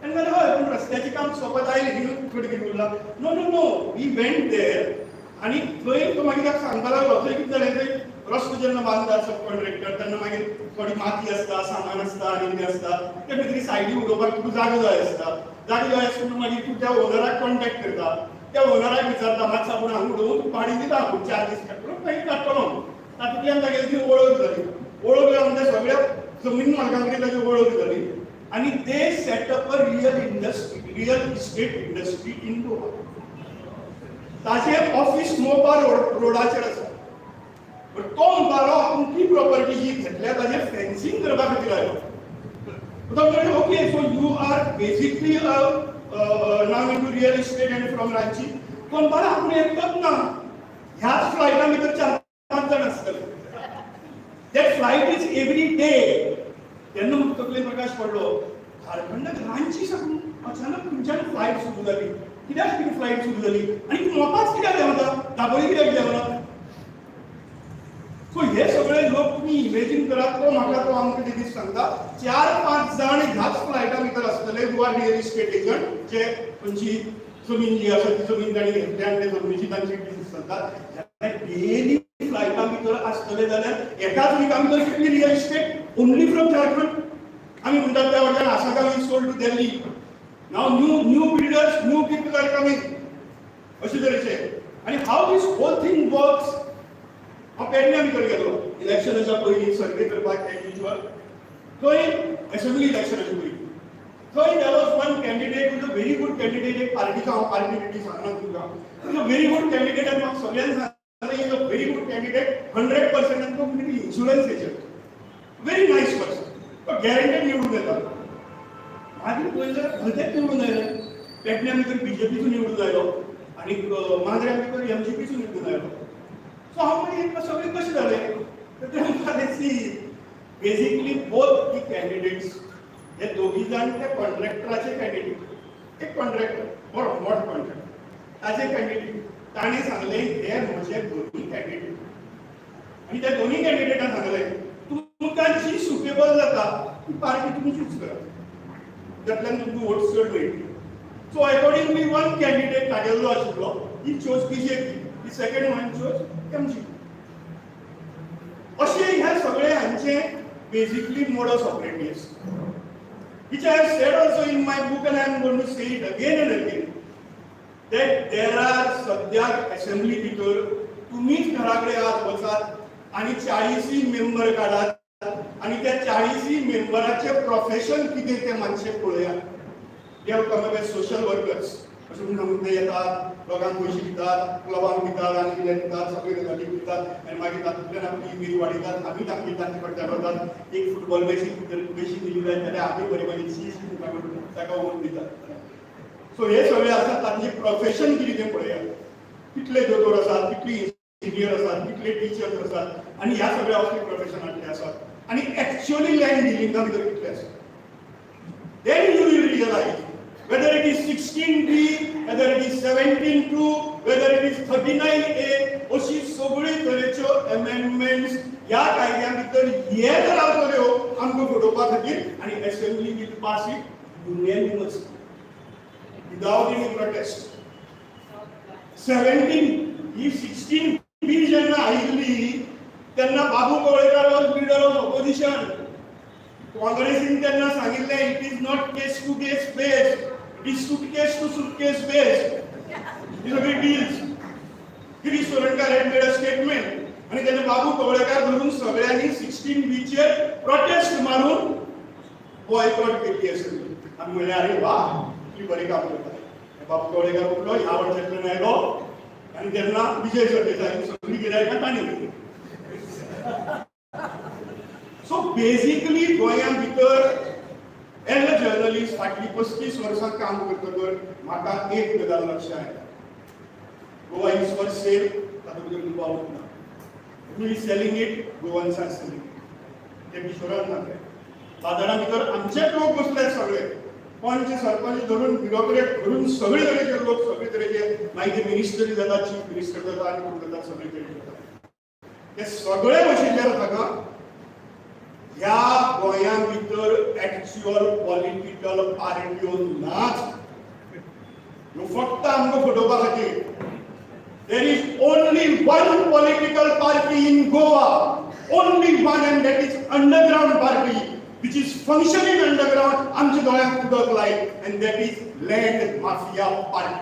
आनी जाल्यार हय, पूण रस्त्याचें काम सोंपत आयलें न्ही, थोडें कितें उरलां. No, no, no, we went there. आनी थंय तो मागीर ताका सांगपाक लागलो, थंय कितें जालें, थंय रस्तो जेन्ना बांदतात सब कॉन्ट्रॅक्टर तेन्ना मागीर थोडी माती आसता, सामान आसता आनी कितें आसता, ते भितर सायडी उडोवपाक तुका जागो जाय आसता. जागो जाय आसता म्हणून मागीर तूं त्या ओनराक कॉन्टॅक्ट करता, त्या ओनराक विचारता, मातसो आपूण हांगा उडोवन तुका भाडें दिता, आपूण 4 दीस काडटलो, मागीर काडटलो. तातूंतल्यान तागेली ती वळख जाली. वळख जावन त्या सगळ्या जमीन मालकां कडेन ताची वळख जाली आनी they set up a real estate industry in Goa. ताचें ऑफिस मोपा रोडाचेर आसा. बट तो म्हणटालो, आपूण ती प्रॉपर्टी जी घेतल्या ताजें फेन्सिंग करपा खातीर आयलो. तो म्हणटा, okay, so you are basically now into real estate and from Ranchi. तो म्हणपालो, आपूण एकटोच ना, ह्याच फ्लायटा भितर चार पांच जाण आसतले. That flight is every day. तेन्ना म्हाका तकलेन प्रकाश पडलो, झारखंडाक रांची साकून अचानक खंयच्यान फ्लायट सुरू जाली? कित्याक कितें फ्लायट सुरू जाली आनी मोपाच कित्याक देंवता, दाबोळी कित्याक देंवना? सो हे सगळे लोक तुमी इमेजीन करात. तो म्हाका, तो आमकां ते दीस सांगता, चार पांच जाण ह्याच फ्लायटा भितर आसतले who are real estate agent, जे खंयची जमीन जी आसा ती जमीन तांणी घेतल्या आनी ते जमनीची तांची बिझनेस चलता. डेली फ्लायटा भितर आसतले जाल्यार एकाच विका भितर कितली real estate only from Jharkhand? आमी म्हणटात त्या वाट्यान Assagao is sold to Delhi. Now new builders, new people are coming, अशे तरेचे. आनी how this whole thing works, हांव पेडण्या भितर गेलो इलेक्शनाच्या पयलीं सर्वे करपाक एज युजल. थंय असेंब्ली इलेक्शनाच्या पयलीं थंय there was one candidate, is a very good candidate. एक पार्टीचो, हांव पार्टी बिर्टी सांगना तुमकां, is a very good candidate. आनी म्हाका सगळ्यांनी सांगलें, is a very good candidate, 100%. आनी तो insurance agent, very nice person, तो गॅरंटेड निवडून येता. मागीर पळयलें, भलतेच निवडून आयले. पेडण्या भितर बीजेपीचो निवडून आयलो आनी मांद्र्या भितर एमजीपीचो निवडून आयलो. सो हांव मागीर सगळें कशें जालें? तर ते म्हणटाले, see, basically both the candidates, हे दोगी जाण ते कॉन्ट्रॅक्टराचे कॅन्डिडेट. एक कॉन्ट्रॅक्टर बरो मोठो कॉन्ट्रॅक्टर, ताचे कॅन्डिडेट. ताणें सांगलें, हे म्हजे दोनी कॅन्डिडेट. आनी त्या दोनी कॅन्डिडेटान सांगलें, तुमकां जी सुटेबल जाता ती पार्टी तुमी चूज करा, तातूंतल्यान तुमकां वोट चड मेळटली. सो अकॉर्डिंगली वन कॅन्डिडेट तागेलो आशिल्लो. He chose BJP, the second one chose MG. अशें ह्या सगळे हांचे basically modus operandi, which I have said also in my book and I am going to say it again and again, that there are सद्याक assembly भितर तुमीच घरा कडेन आज वचात आनी 40 मेंबर काडात आनी त्या 40 मेंबराचें प्रोफेशन कितें तें मातशें पळयात. They have come up as social workers अशें म्हणून सांगून ते येतात, लोकांक पयशे दितात, क्लबांक दितात आनी कितें दितात, सगळे गजाली दितात आनी मागीर तातूंतल्यान आपली इमेज वाडयतात. आमी दाखयतात, ती वतात. एक फुटबॉल मॅची जर बेशी दिली जायत जाल्यार आमी बरी बरी चीज ताका ओन दितात. सो हे सगळे आसात, तांचे प्रोफेशन कितें तें पळयात. कितले दोतोर आसात, कितले इंजिनियर आसात, कितले टिचर्स आसात आनी ह्या सगळ्या असले प्रोफेशनांतले आसात आनी एक्च्युअली लँड डिलिंगा भितर कितले आसात. Then you will realize whether it is 16B, whether it is 17(2), whether it is 39A, अशी सगळी तरेच्यो amendments ह्या कायद्या भितर येत रावतल्यो आमकां फटोवपा खातीर आनी assembly will pass it unanimously without any protest. 17 he 16B जेन्ना आयिल्ली तेन्ना Babu Kavlekar was leader of opposition. काँग्रेसीन तेन्ना सांगिल्लें, it is not case to case base, it is suitcase to suitcase base. ही सगळी deals. Girish Chodankar had made a statement आनी तेन्ना बाबू कवळेकार धरून सगळ्यांनी 16Bचेर प्रोटेस्ट मारून बॉयकॉट केल्ली असेंब्ली. आमी म्हणलें, अरे वा, कितली बरें काम करता. बाबू कवळेकार उठलो, ह्या वर्सांतल्यान आयलो आनी तेन्ना विजय सरदेसाय सगळी गिरायकां तांणी केली. सो बेसिकली गोंया भितर एज अ जर्नलिस्ट फाटली 35 वर्सां काम करतकर म्हाका एक गजाल लक्षात येता, Goa is for sale. तातूंत भितर दुबावूच ना. Who is selling it? Goans are selling it. ते किशोरान सांगलें, बाजारा भितर आमचेच लोक बसले सगळे, पंच सरपंच धरून ब्युरोक्रेट धरून सगळे तरेचे लोक, सगळे तरेचे, मागीर ते मिनिस्टरी जाता, चीफ मिनिस्टर जाता आनी कोण जाता, सगळे तरेचे जाता, ते सगळे बशिल्ले आसा. ह्या गोंया भितर एक्च्युअल पॉलिटिकल पार्ट्यो नाच. ह्यो फक्त आमकां फटोवपा खातीर. There is only one political party in Goa, only one, and that is underground party, which is functioning underground, आमच्या दोळ्यांक उदक लायत, and that is land mafia party.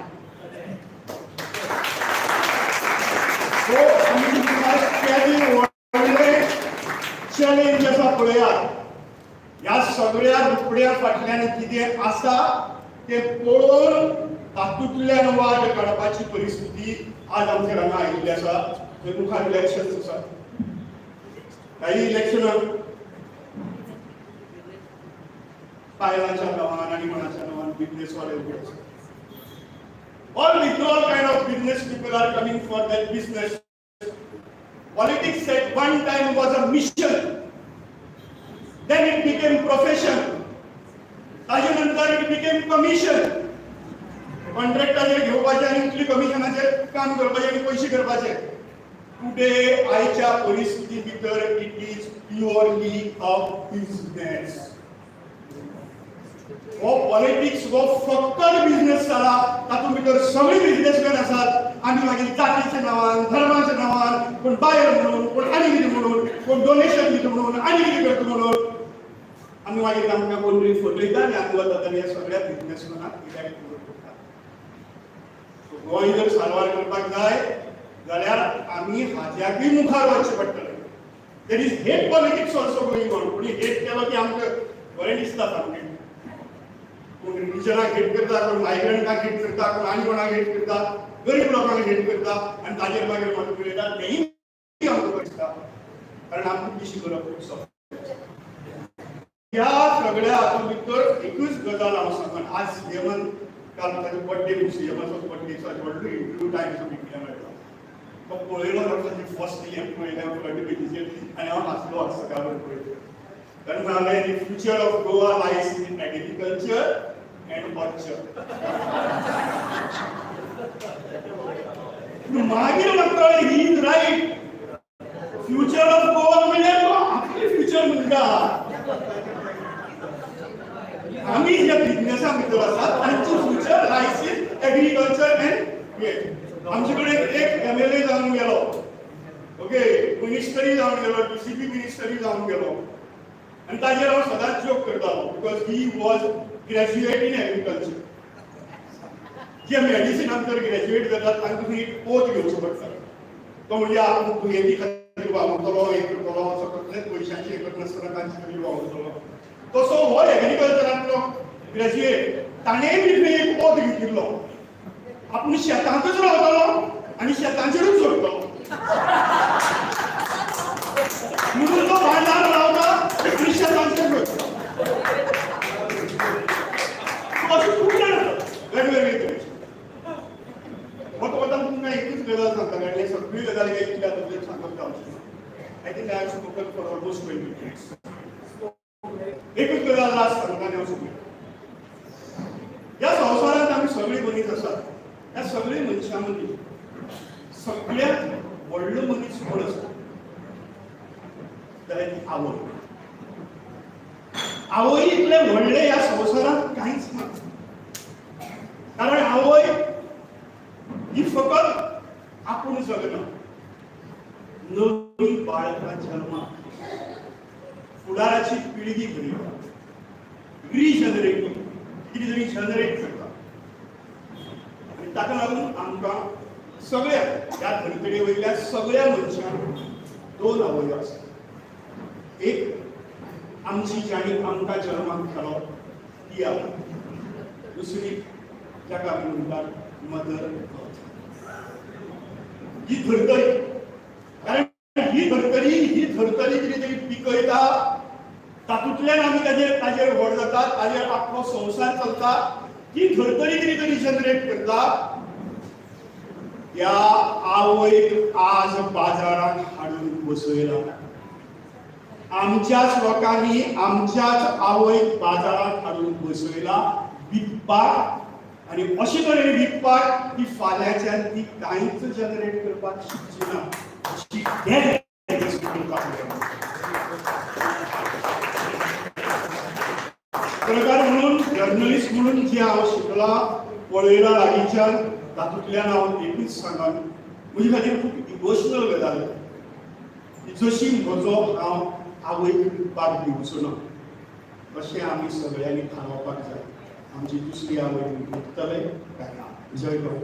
So आमची केदें व्हडलें चॅलेंज आसा पळयात. ह्या सगळ्या रुपड्या फाटल्यान कितें आसा तें पळोवन तातूंतल्यान वाट काडपाची परिस्थिती आज आमच्या हांगा आयिल्ली आसा. थंय मुखार इलेक्शन आसा. काही इलेक्शनाक बायलांच्या नांवान आनी कोणाच्या नांवान बिझनेसवाले उबे आसा. All withdrawal kind of business people are coming for that business. Politics at one time was a mission. Then it became profession. ताजे नंतर it became commission. कॉन्ट्रॅक्टाचेर घेवपाचें आनी इतली कमिशनाचेर काम करपाचें आनी पयशे करपाचे. टुडे आयच्या परिस्थिती भितर it is purely a business. हो पॉलिटिक्स हो फक्त बिझनेस जाला. तातूंत भितर सगळी बिझनेसमॅन आसात आनी मागीर जातीच्या नांवान, धर्माच्या नांवान, कोण बायल म्हणून, कोण आनी कितें म्हणून, कोण डोनेशन दिता म्हणून, आनी कितें करता म्हणून, आमी मागीर आमकां कोण तरी फटयता आनी आमी वतात आनी ह्या सगळ्या बिझनेसमॅनाक इलेक्ट करता. सो गोंय जर साल्वार करपाक जाय जाल्यार आमी हाज्याकूय मुखार वचचें पडटलें. There is hate politics also going on. कोणी हेट केलो की आमकां बरें दिसता सामकें. कोण रिलिजनाक हेट करता, कोण मायग्रंटाक हेट करता, कोण आनी कोणाक हेट करता, गरीब लोकांक हेट करता आनी ताजेर मागीर मत उलयता. तेंय आमकां बरें दिसता, कारण आमकां पिशी करप खूब सोंपें. ह्या सगळ्या हातूंत भितर एकूच गजाल हांव सांगन. आज सीएमान काल ताजो बड्डे, सीएमाचो बड्डे, व्हडलो इंटरव्यू टायम्स ऑफ इंडिया मेळ्ळो. तो पळयलो जाल्यार ताची फर्स्ट हें पळयलें फ्रंट पेजीचेर आनी हांव हांसलो आज सकाळ पळयलो. कारण म्हणाले, "The future of Goa lies in agriculture and orchard." मागीर म्हाका कळ्ळें, he is right. Future of Goa म्हणल्यार तो आपली फ्युचर म्हणटा. आमी ज्या बिझनेसा भितर आसात तांची future lies in agriculture and. आमचे कडेन एक एमएलए जावन गेलो, ओके, मिनिस्टरी जावन गेलो, डीसीपी मिनिस्टरी जावन गेलो आनी ताजेर हांव सदांच जोक करतालो because he was graduate in agriculture. जे मेडिसिनान जर ग्रॅज्युएट जातात तांकां तुमी एक ओथ घेवचो पडटा, तो म्हणजे आपूण दुयेंती खातीर वावुरतलो, हें करतलो, असो कसलेच पयशांची हें करनासतना तांचे खातीर वावुरतलो. तसो हो एग्रीकल्चरांतलो ग्रॅज्युएट, ताणेंय बी एक ओथ घेतिल्लो, आपूण शेतांतच रावतलो आनी शेतांचेरूच जोडटलो. म्हणून तो भांडार रावता आनी शेतांचेर जोडटा. अशें खूब जाण आसात वेगवेगळे तरेचे. वता वता तुमकां एकूच गजाल सांगता, कारण हे सगळी गजाल हे इतल्या तकलेन सांगप जावची ना. I think I have spoken for almost 20 minutes. एकूच गजाल लास्ट सांगता आनी हांव सोंपयतां. ह्या संवसारांत आमी सगळीं मनीस आसात. ह्या सगळीं मनशां मदीं सगळ्यांत व्हडलो मनीस कोण आसा जाल्यार ती आवय. आवय इतलें व्हडलें ह्या संवसारांत कांयच ना, कारण आवय ही फकत आपूण जगना, नवीं बाळकां जल्माक, फुडाराची पिळगी घडयता, रिजनरेटींग, कितें तरी जनरेट करता. आनी ताका लागून आमकां सगळ्या ह्या धर्तरे वयल्या सगळ्या मनशांक दोन आवयो आसात. एक आमची जाणी आमकां जल्माक घालो ती आवय, दुसरी जाका आमी म्हणटात मदर अर्थ, ही धर्तरी. कारण ही धर्तरी, ही धर्तरी कितें तरी पिकयता, तातूंतल्यान आमी ताजेर व्हड जातात, ताजेर आपलो संवसार चलता. ही धर्तरी कितें तरी जनरेट करता. त्या आवयक आज बाजारात हाडून बसयला. आमच्याच लोकांनी आमच्याच आवयक बाजारात हाडून बसयला विकपाक, आनी अशे तरेन विकपाक की फाल्यांच्यान ती कांयच जनरेट करपाक शिकची ना. अशी पत्रकार म्हणून, जर्नलिस्ट म्हणून जे हांव शिकला, पळयला लागींच्यान, तातूंतल्यान हांव एकूच सांगान, म्हजे खातीर खूब इमोशनल गजाल की जशी म्हजो हांव आवयक विकपाक दिवचो ना, तशें आमी सगळ्यांनी थारावपाक जाय आमची दुसरी आवय विकतले काय ना. जय गोंय.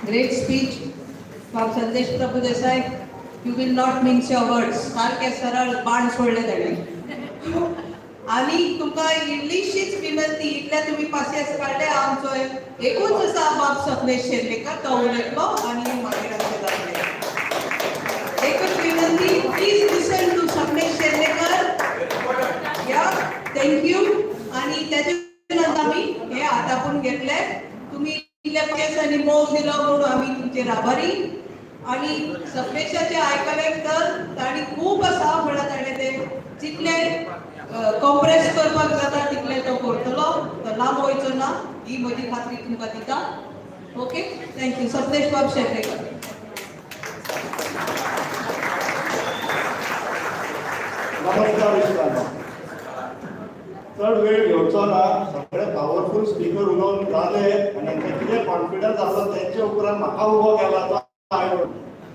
Great speech बाब संदेश Prabhudesai. You will not mince your words. सारके सरळ बाण सोडले ताणें. आनी तुमकां इल्लीशीच विनंती, इतल्या तुमी पासियेंस काडले, आमचो एकूच आसा बाब सपनेश शेर्लेकर, तो उलयतलो आनी मागीर आमचें जातलें. एकूच विनंती, please listen to Sapnesh Sherlekar. Yeah, thank you. आनी तेजे नंतर आमी हे आतापून घेतले. तुमी इतले पासियेंस आनी मोग दिलो म्हणून आमी तुमचेर आभारी. आनी सपनेशाचें आयकलें तर तांणी खूब आसा म्हळ्यार ताणें ते जितले कॉम्प्रेस करपाक जाता तितले तो करतलो, तो लांब वयचो ना, ही म्हजी खात्री तुमकां दिता. Okay, thank you. Sapnesh बाब शेर्लेकर.
नमस्कार इश्टांनो. चड वेळ घेवचो ना. सगळे पावरफूल स्पीकर उलोवन जाले आनी हेंचे कितें कॉन्फिडन्स आसलो तेंचे उपरांत म्हाका उबो केला तो I don't.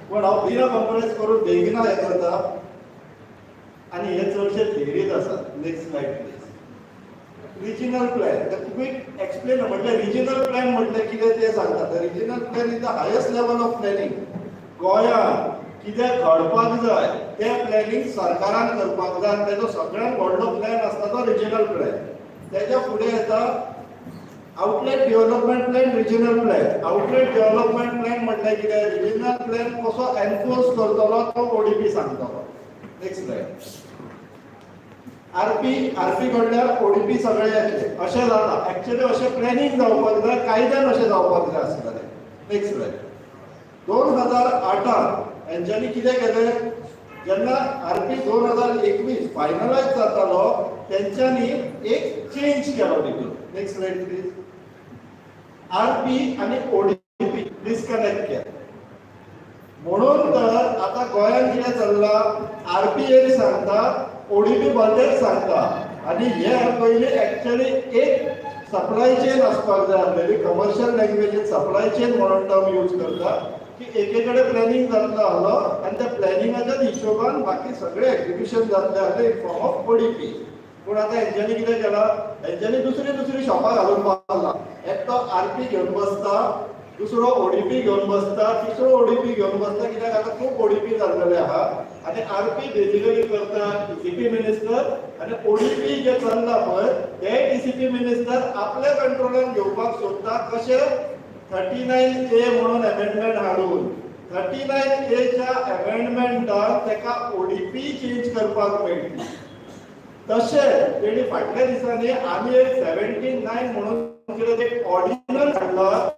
पूण हांव बिना कॉम्प्रेस करून बेगिना हें करता आनी हे चडशे थेरीज आसात. Next slide please. Regional plan quick explain म्हटल्यार रिजनल प्लॅन म्हटल्यार कितें तें सांगता. Regional plan is the highest level of planning. गोंयांत कितें घडपाक जाय तें प्लॅनिंग सरकारान करपाक जाय आनी तेजो सगळ्यांत व्हडलो प्लॅन आसता तो रिजनल प्लॅन. तेज्या फुडें येता outlet development plan, regional plan. Outlet development plan म्हटल्यार कितें, रिजनल प्लॅन कसो एनफोर्स करतलो तो ओडीपी सांगतलो. Next slide. आरपी, आरपी कडल्यान ओडीपी सगळे येतले अशें जाता. एक्चुअली अशें प्लॅनिंग जावपाक जाय, कायद्यान अशें जावपाक जाय आसतलें. Next slide. 2008 हेंच्यांनी कितें केलें, जेन्ना आरपी 2021 फायनलायज जातालो तेंच्यांनी एक चेंज केलो तितून. Next slide please. RP आनी ओडीपी डिस्कनेक्ट केले. म्हणून तर आतां गोंयांत कितें चल्लां, आरपी एक सांगता ओडीपी बद्दल सांगता. आनी हे पयलीं एक्चुअली एक सप्लाय चेन आसपाक जाय आसलेली, कमर्शियल लँग्वेजीन सप्लाय चेन म्हणून टर्म यूज करता की एके कडेन प्लॅनिंग जातलो आहलो आनी त्या प्लॅनिंगाच्याच हिशोबान बाकी सगळें एक्जिक्युशन जातलें आहलें इन फॉर्म ऑफ ओडीपी. पूण आतां हेंच्यांनी कितें केलां, हेंच्यांनी दुसरी दुसरी शॉपां घालून बसला. एकटो आरपी घेवन बसता, दुसरो ओडीपी घेवन बसता, तिसरो ओडीपी घेवन बसता, कित्याक आतां खूब ओडीपी जाल्लेले आहा. आनी आरपी बेजिकली करता डीसीपी मिनिस्टर आनी ओडीपी जे चल्ला पळय ते डीसीपी मिनिस्टर आपल्या कंट्रोलान घेवपाक सोदता. कशें 39A म्हणून अमेंडमेंट हाडून 39Aच्या अमेंडमेंटान तेका ओडीपी चेंज करपाक मेळटली. तशें तेणी फाटल्या दिसांनी आमी एक 17(9) म्हणून कितें ते ऑर्डिनन्स हाडला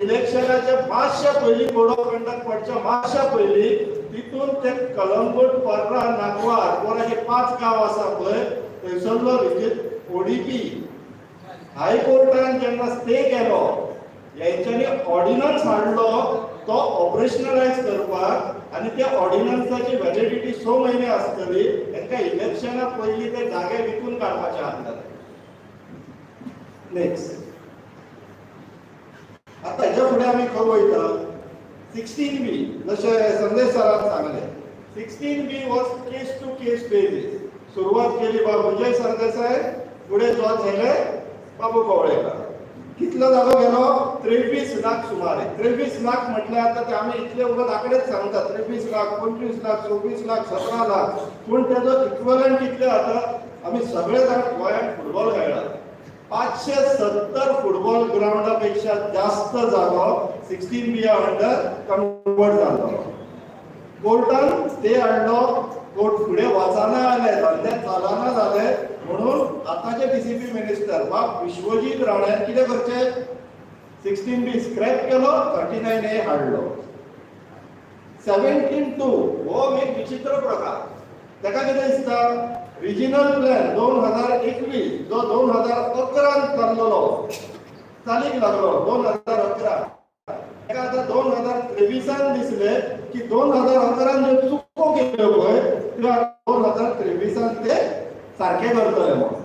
इलेक्शनाच्या मातशा पयलीं, कोड ऑफ कंडक्ट पडच्या मातशा पयलीं. तितून ते कलंगूट, पर्रा, नागवा, आरपोरा जे 5 गांव आसा पळय थंयसरलो रिजीत ओडीपी हायकोर्टान जेन्ना स्टे केलो हेंच्यांनी ऑर्डिनन्स हाडलो तो ऑपरेशनलायज करपाक आनी त्या ऑर्डिनन्साची व्हॅलिडिटी 6 म्हयने आसतली. तांकां इलेक्शना पयलीं ते जागे विकून काडपाचे आसतले. नेक्स्ट, आतां हेच्या फुडें आमी खंय वयता, 16B जशें संदेश सरान सांगलें, 16B was case to case basis. सुरवात केली बाबू विजय सरदेसाय, फुडें जॉज झाले बाबू कवळेकर. कितलो जागो गेलो, 23 लाख सुमारे. 23 लाख म्हटल्यार आतां ते आमी इतले उगत आंकडेच सांगता, 23 लाख, 25 लाख, 24 लाख, 17 लाख, पूण तेजो इक्वलंट कितले जाता, आमी सगळे जाण गोंयांत फुटबॉल खेळ्ळा. 570 फुटबॉल ग्रावंडा पेक्षा जास्त जागो 16B under convert जालो. कोर्टान स्टे हाडलो, कोर्ट फुडें वचना जालें, धंदे चलना जाले, म्हणून आतांचे डीसीपी मिनिस्टर बाब विश्वजीत राण्यान कितें करचें, 16B scrap केलो, 39A हाडलो. 17(2) हो एक विचित्र प्रकार. ताका कितें दिसता, रिजिनल प्लॅन 2021 जो 2011 चल्लेलो, चालीक लागलो 2011, ताका आतां 2023 दिसले की 2011 ज्यो चुको केल्यो पळय त्यो 2023 ते सारके करतले. म्हणून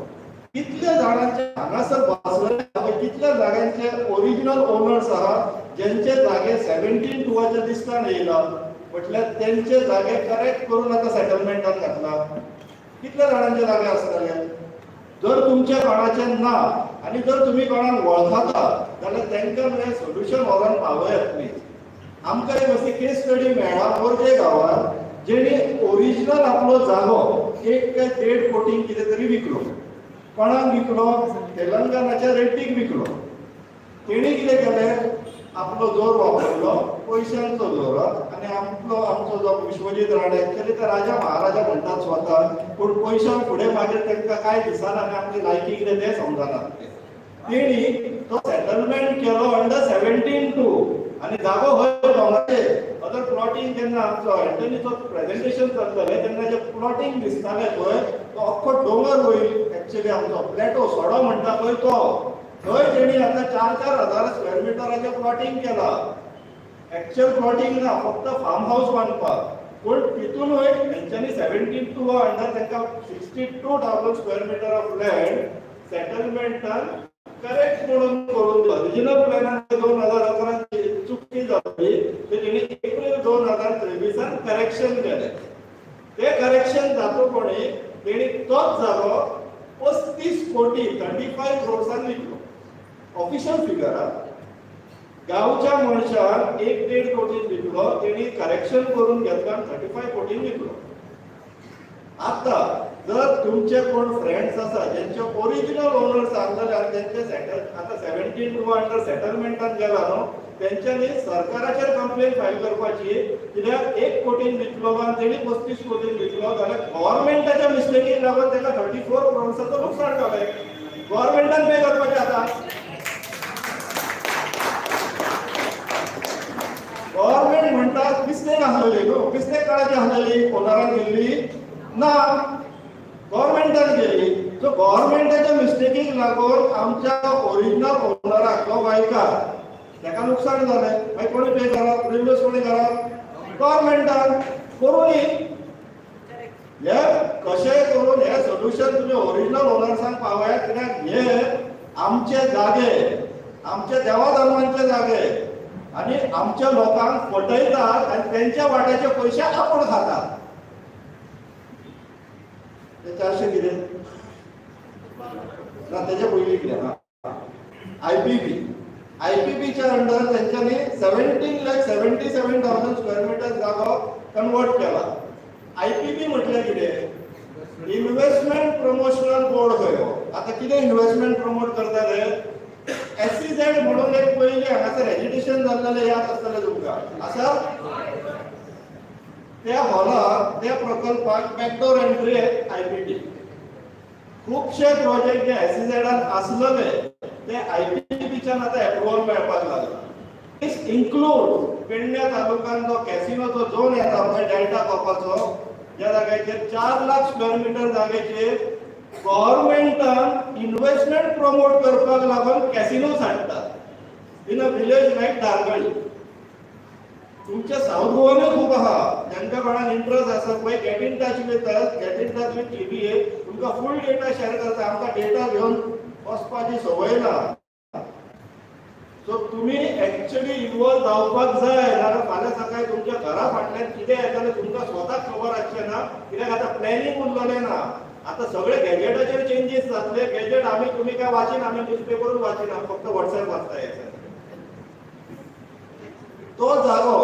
कितल्या जाणांचे हांगासर बसलेले पळय, कितल्या जाग्यांचे ओरिजिनल ओनर्स आहा जेंचे जागे 17(2) लिस्टान येयला, म्हटल्यार तेंचे जागे करेक्ट करून आतां सेटलमेंटान घातला. कितल्या जाणांचे जागे आसतले? जर तुमच्या कोणाचे ना आनी जर तुमी कोणाक वळखता जाल्यार तांकां हें सोल्युशन व्हरोन पावयात प्लीज. आमकां एक अशी केस स्टडी मेळ्ळा मोरजे गांवांत, जेणी ओरिजिनल आपलो जागो 1 काय 1.5 कोटींक कितें तरी विकलो. कोणाक विकलो? तेलंगणाच्या रेड्डीक विकलो. तेणी कितें केलें, आपलो जोर वापरलो, पयशांचो जोर, आनी आपलो आमचो जो विश्वजीत राणे, एक्चुअली ते राजा महाराजा म्हणटात स्वता, पूण पयशां फुडें मागीर तांकां कांय दिसना आनी आपली लायकी कितें तें समजना. तेणी तो सेटलमेंट केलो अंडर 17(2) आनी जागो हय दोंगराचेर. अदर प्लॉटींग जेन्ना आमचो एंटनीचो प्रेजेंटेशन चलतालें तेन्ना जे प्लॉटींग दिसतालें पळय, तो अख्खो दोंगर वयर एक्चुअली आमचो प्लॅटो सडो म्हणटा पळय तो, थंय तेणी आतां 4-4 हजार स्क्वेअर मिटराचें प्लॉटींग केलां. एक्चुअल प्लॉटींग ना, फक्त फार्म हाऊस बांदपाक. पूण तितूनूय हेंच्यांनी 17(2) अंडर तांकां 62,000 square meter of land सेटलमेंटान correct म्हणून करून दिलो. रिजनल प्लॅनान 2011 चुकी जाली ते तेणी एप्रील 2023 करेक्शन केलें. ते करेक्शन जातो कोणी तेणी तोच जागो 35 कोटी, 35 क्रोर्सान विकलो. Official figure. गांवच्या मनशान 1-1.5 कोटीन विकलो, तेणी करेक्शन करून घेतला आनी 35 कोटीन विकलो. आता जर तुमचे कोण फ्रेंड्स आसा जेंचे ओरिजिनल ओनर्स आसलेले आनी तेंचे सेटल आतां 17(2) अंडर सेटलमेंटान गेला न्हू, तेंच्यांनी सरकाराचेर कंप्लेन फायल करपाची. कित्याक 1 कोटीन विकलो आनी तेणी 35 कोटीन विकलो जाल्यार गव्हर्मेंटाच्या मिस्टेकीक लागून ताका 34 क्रोर्साचो लुकसाण जालें. गव्हर्मेंटान पे करपाचें. आतां गव्हर्मेंट म्हणटा मिस्टेक आसलेली न्हू, मिस्टेक कोणाची आसलेली? ओनरान केल्ली ना, गव्हर्मेंटान केली. सो गव्हर्मेंटाच्या मिस्टेकीक लागून आमच्या ओरिजिनल ओनराक, तो गोंयकार, ताका नुकसान जालें. मागीर कोणी पे करप? रिम्बर्स कोणी करप? गव्हर्मेंटान करूनी. हे कशेंय करून हे सोल्युशन तुमी ओरिजिनल ओनर्सांक पावयात, कित्याक हे आमचे जागे, आमचे देवा धर्मांचे जागे आनी आमच्या लोकांक फटयतात आनी तेंच्या वाट्याचे पयशे आपूण खातात. ते 400 कितें ना, तेच्या पयलीं कितें? हा, आयपीबी. आयपीबीच्या अंडर तेंच्यांनी 17,77,000 square meter जागो कन्वर्ट केला. आयपीबी म्हटल्यार कितें? इन्व्हेस्टमेंट प्रमोशनल बोर्ड खंय हो. आतां कितें इन्व्हेस्टमेंट प्रमोट करता ते? एसईझेड म्हणून एक पयलीं हांगासर एजिटेशन जाल्लेलें याद आसतलें तुमकां, आसा? त्या हॉलाक, त्या प्रकल्पाक बॅकडोर एंट्री आयपीबी. खुबशे प्रोजेक्ट जे एसईझेडान आसलेले ते आयपीबीच्यान आतां एप्रुवल मेळपाक लागला. दीस इन्क्लूड पेडण्या तालुक्यान जो कॅसिनोचो झोन येता पळय, डेल्टा कोपाचो, ज्या जाग्याचेर 4 लाख स्क्वेअर मिटर जाग्याचेर गव्हर्मेंटान इन्व्हेस्टमेंट प्रमोट करपाक लागून कॅसिनोज हाडटात in a village like Dargali. तुमच्या साऊथ गोवानूय खूब आहा. जांकां कोणाक इंट्रस्ट आसा पळय, get in touch with us, get in touch with TBA. तुमकां फूल डेटा शेअर करता. आमकां डेटा घेवन बसपाची संवय ना. सो तुमी एक्चुअली इन्वॉल्व जावपाक जाय, नाजाल्यार फाल्यां सकाळी तुमच्या घरा फाटल्यान कितें येतलें तुमकां स्वताक खबर आसचें ना, कित्याक आतां प्लॅनिंग उरलेलें ना. आतां सगळे गॅजेटाचेर चेंजीस जातले. गॅजेट आमी तुमी काय वाचिना, आमी न्यूजपेपरूच वाचिना, फक्त वॉट्सॅप वाचता. हे तो जागो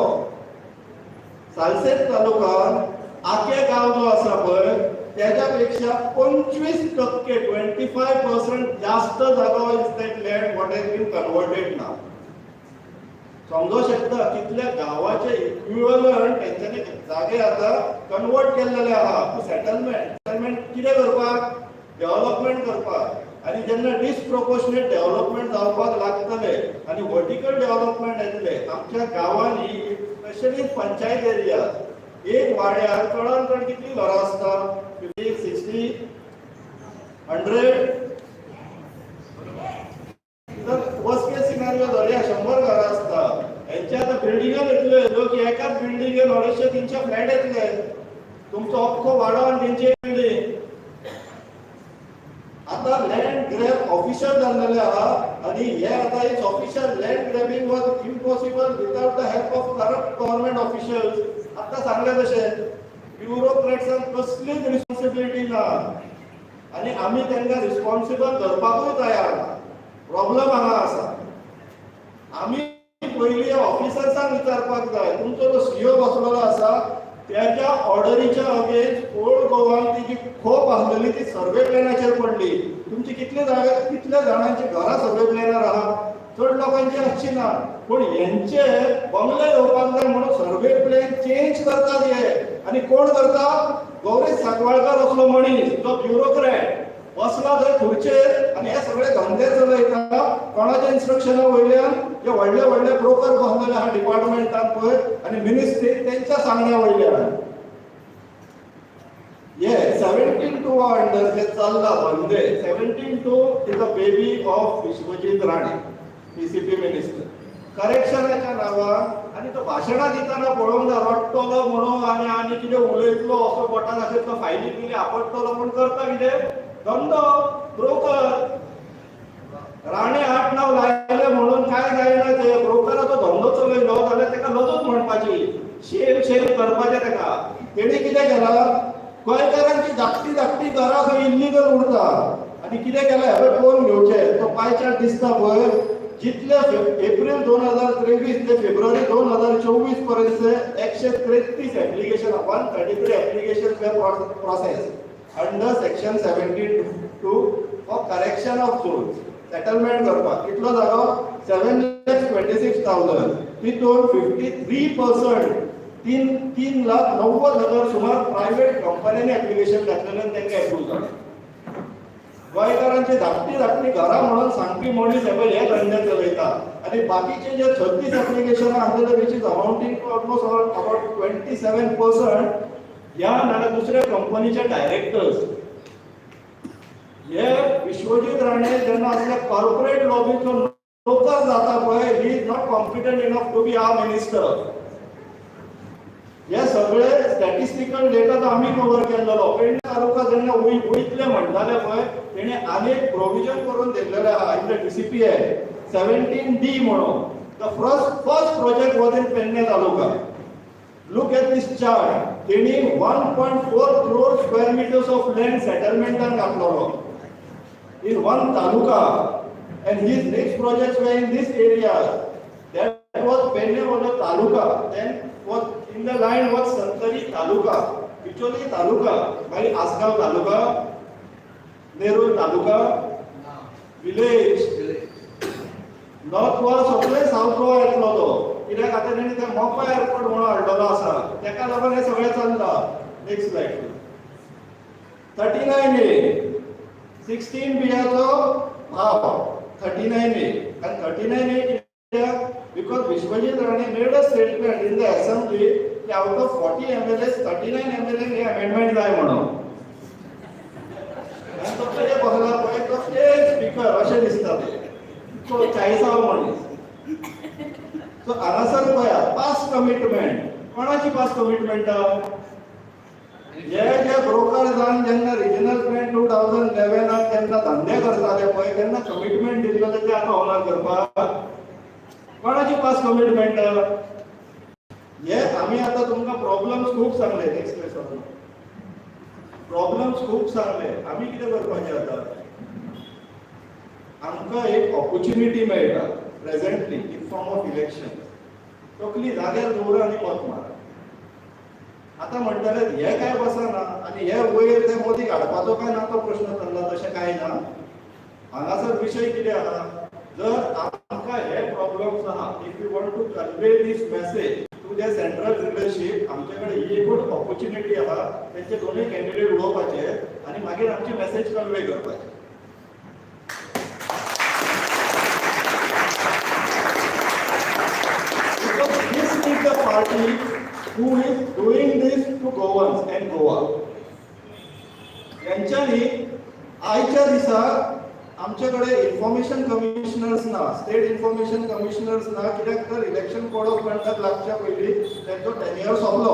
सालसेत तालुकान आके गांव जो आसा पळय, त्याच्या पेक्षा 25%, 25% जास्त जागो is that land what has been converted now. समजो शकता कितल्या गांवाचे इक्विवलंट तेंच्यांनी जागे आतां कन्वर्ट केल्लेले आहा टू सेटलमेंट. सेटलमेंट कितें करपाक? डेव्हलपमेंट करपाक. आनी जेन्ना डिसप्रोपोर्शनेट डेव्हलपमेंट जावपाक लागतले आनी वर्टिकल डेव्हलपमेंट येतले आमच्या गांवांनी, स्पेशली पंचायत एरिया, एक वाड्यार चडान चड कितली घरां आसता? 50, 60, 100. तर वर्स्ट केस सिनारियो धरया, 100 घरां आसता. हेंचे आतां बिल्डिंगान येतले लोक, एकाच बिल्डिंगेन 250 300 फ्लॅट येतले. तुमचो अख्खो वाडो आनी तेंची बिल्डिंग. आता लँड ग्रॅब ऑफिशियल जाल्लेले आहा आनी हे आतां it's official. Land grabbing was impossible without the help of corrupt government officials. आतां सांगलें तशें ब्युरोक्रॅट्सांक कसलीच रिस्पॉन्सिबिलिटी ना आनी आमी तांकां रिस्पॉन्सिबल धरपाकूय तयार ना. प्रॉब्लम हांगा आसा. आमी पयलीं ऑफिसर्सांक विचारपाक जाय, तुमचो जो सीओ बसलेलो आसा त्याच्या ऑर्डरीच्या अगेन्स्ट ओल्ड गोवान ती जी खोप आसलेली ती सर्वे प्लॅनाचेर पडली. तुमची कितले जागा, कितल्या जाणांची घरां सर्वे प्लॅनार आहा? चड लोकांची आसची ना, पूण हेंचे बंगले येवपाक जाय म्हणून सर्वे प्लॅन चेंज करतात हे. आनी कोण करता? गौरीश सांकवाळकर असलो मनीस जो ब्युरोक्रॅट बसला थंय खुर्चेर आनी हे सगळे धंदे चलयता. कोणाच्या इन्स्ट्रक्शना वयल्यान? जे व्हडले व्हडले ब्रोकर बसलेले आहा डिपार्टमेंटान पळय आनी मिनिस्ट्री, तेंच्या सांगण्या वयल्यान. हे 17(2) अंडर जे चल्ला धंदे, 17(2) is a baby of Vishwajit Rane, PCP minister. करेक्शनाच्या नांवान आनी तो भाशणां दितना पळोवंक जाय, रडटलो म्हणून आनी आनी कितें उलयतलो असो बोटान दाखयतलो, फायली बिली आपडटलो, पूण करता कितें? धंदो, ब्रोकर. राणे आठ नांव लायले म्हणून काय जायना. ते ब्रोकराचो धंदो चलयलो जाल्यार ताका लजूच म्हणपाची, शेम शेम करपाचें ताका. तेणी कितें केलां? गोंयकारांची धाकटी धाकटी घरां खंय इल्लिगल उरता आनी कितें केलां हें पळोवन घेवचें. तो पाय चार्ट दिसता पळय, जितले एप्रील 2023 ते फेब्रुवारी 2024 पर्यंत 133 application, 133 application process under section 17(2) for correction of zone, settlement करपाक. कितलो जालो? 7,26,000. तितून 53%, 3,90,000 सुमार प्रायव्हेट कंपन्यांनी एप्लिकेशन घातलेलें आनी तांकां एप्रूव जालें. गोंयकारांची धाकटी धाकटी घरां म्हणून सांगपी मनीस हे पळय हे धंदे चलयता. आनी बाकीचे जे 36 एप्लिकेशन आसलेले, which is amounting to almost about 27%, ह्या नाल्यार दुसऱ्या कंपनीचे डायरेक्टर्स. हे विश्वजीत राणे जेन्ना असल्या कॉर्पोरेट लॉबीचो नोकर जाता पळय, he is not competent enough to be our minister. हे सगळे स्टॅटिस्टिकल डेटा तो आमी कवर केल्लो. पेडणे तालुका जेन्ना वयतले म्हणटाले पळय, तेणे आनी एक प्रोविजन करून दिल्लेलें आहा in the DCPL 17D म्हणून. The first project was in Pedne taluka. Look at this chart. तेणी 1.4 crore square meters of land सेटलमेंटान घातलेलो in one taluka, and his next projects were in this area. That was Pedne was a taluka, then was in the line was Sattari taluka, Bicholim taluka, मागीर Assagao taluka, Nerul taluka, village, north Goa सोंपले, south Goa येतलो तो. कित्याक आतां तेणी ते Mopa airport म्हणून हाडलेलो आसा, तेका लागून हें सगळें चल्लां. Next slide. 39A, 16 बियाचो भाव 39A. आनी 39A कित्याक? Because Vishwajit Rane made a statement in the assembly की out of 40 MLAs, 39 MLA hey amendment जाय म्हणून. आनी तो कितें बसला पळय, तो ए स्पीकर अशें दिसता ते, तो चाळीसावो मनीस. सो हांगासर पळया, पास्ट कमिटमेंट. कोणाची पास्ट कमिटमेंट? हे जे ब्रोकर्सान जेन्ना रिजनल प्लॅन 2011 जेन्ना धंदे करताले पळय, तेन्ना कमिटमेंट दिल्लेले ते आतां ऑनर करपाक. कोणाची पास्ट कमिटमेंट हे? आमी आतां तुमकां प्रॉब्लम्स खूब सांगले. Next question. प्रॉब्लम्स खूब सांगले. आमी कितें करपाचें आतां? आमकां एक ऑपॉर्च्युनिटी मेळटा presently in form of election. तकली जाग्यार दवरा आनी मत मारा. आतां म्हणटले हे काय बसना आनी हे वयर ते मोदीक हाडपाचो काय ना, तो प्रश्न चल्ला. तशें कांय ना. हांगासर विशय कितें आहा, जर आमकां हे प्रॉब्लम्स आहा, if you want to convey this message to the central leadership, आमचे कडेन ही एकूच ऑपॉर्च्युनिटी आहा, तेंचे दोनूय कॅन्डिडेट उलोवपाचे आनी मागीर आमची मॅसेज कन्वे करपाची. Because this is the party who is doing this to Goans and Goa. यांच्यानी आयच्या दिसा आमचे कडेन इन्फॉर्मेशन कमिशनर्स ना, स्टेट इन्फॉर्मेशन कमिशनर्स ना. कित्याक तर इलेक्शन कोड ऑफ कंडक्ट लागच्या पयलीं तेंचो टेन्युअर सोंपलो,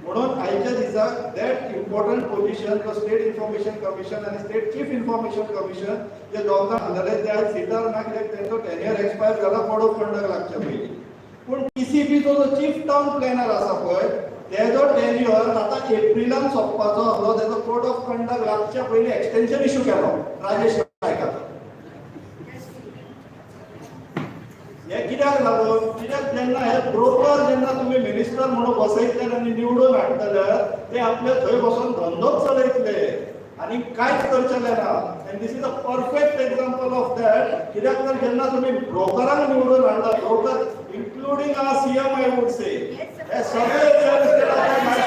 म्हणून आयच्या दिसा that important position, तो स्टेट इन्फॉर्मेशन कमिशन आनी स्टेट चीफ इन्फॉर्मेशन कमिशन जे दोग जाण आसलेले, ते आयज सिटार ना, कित्याक तेंचो टेन्युअर एक्सपायर जाला कोड ऑफ कंडक्ट लागच्या पयलीं. पूण टीसीपीचो जो चीफ टावन प्लॅनर आसा पळय, तेजो टेन्युअर आतां एप्रिलान सोंपपाचो आसलो. तेजो कोड ऑफ कंडक्ट लागच्या पयलीं एक्सटेन्शन इशू केलो राजेश नायकाचो. हे कित्याक लागून? कित्याक जेन्ना हे ब्रोकर जेन्ना तुमी मिनिस्टर म्हणून बसयतले आनी निवडून हाडटले, ते आपले थंय बसून धंदोच चलयतले आनी कांयच करचेले ना. And this is a perfect example of that. कित्याक तर जेन्ना तुमी ब्रोकरांक निवडून हाडला, broker including our CM, I would say, हे सगळे रिअल इस्टेटांतले भायर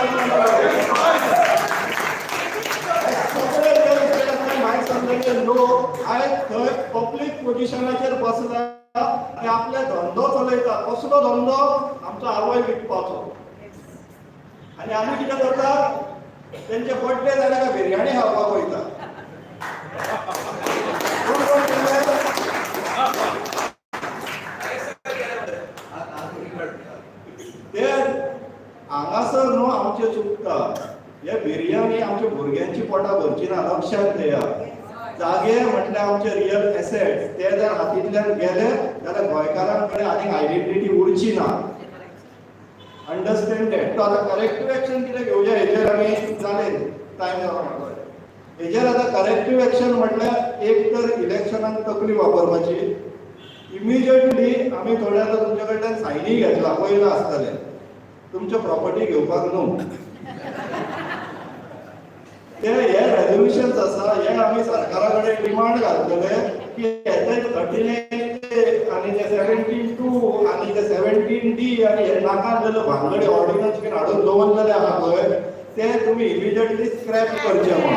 सरलेले लोक आयज थंय पब्लीक पोजिशनाचेर बसला आनी आपले धंदो चलयता. कसलो धंदो? आमचो आवय विकपाचो. आनी आमी कितें करता? तेंचे बर्थडे जाले काय बिर्याणी खावपाक वयता. कोण कोण केले? ते हांगासर न्हू आमचें चुकता. हे बिर्याणी आमच्या भुरग्यांची पोटां भरची ना, लक्षात घेया. जागे म्हटल्यार आमचे रियल एसेट्स, ते जर हातींतल्यान गेले जाल्यार गोंयकारां कडेन आनीक आयडेंटिटी उरची ना. Understand that. तो आतां करेक्टीव एक्शन कितें घेवया हेजेर आमी जालें, टायम जाला म्हाका. हेजेर आतां करेक्टीव एक्शन म्हटल्यार एक तर इलेक्शनाक तकली वापरपाची. इमिजिएटली आमी थोडे आतां तुमच्या कडल्यान सायनी घेतला, पयलां आसतलें तुमच्या प्रॉपर्टी घेवपाक न्हू. ते हे रेजोल्युशन्स आसा, हे आमी सरकारा कडेन डिमांड घालतले की हे 39 आनी ते 17(2) आनी ते 17D आनी हे नाका आसलेले भानगडी ऑर्डिनन्स बीन हाडून दवरलेले आहा पळय, ते तुमी इमिजिएटली स्क्रॅप करचे म्हणून.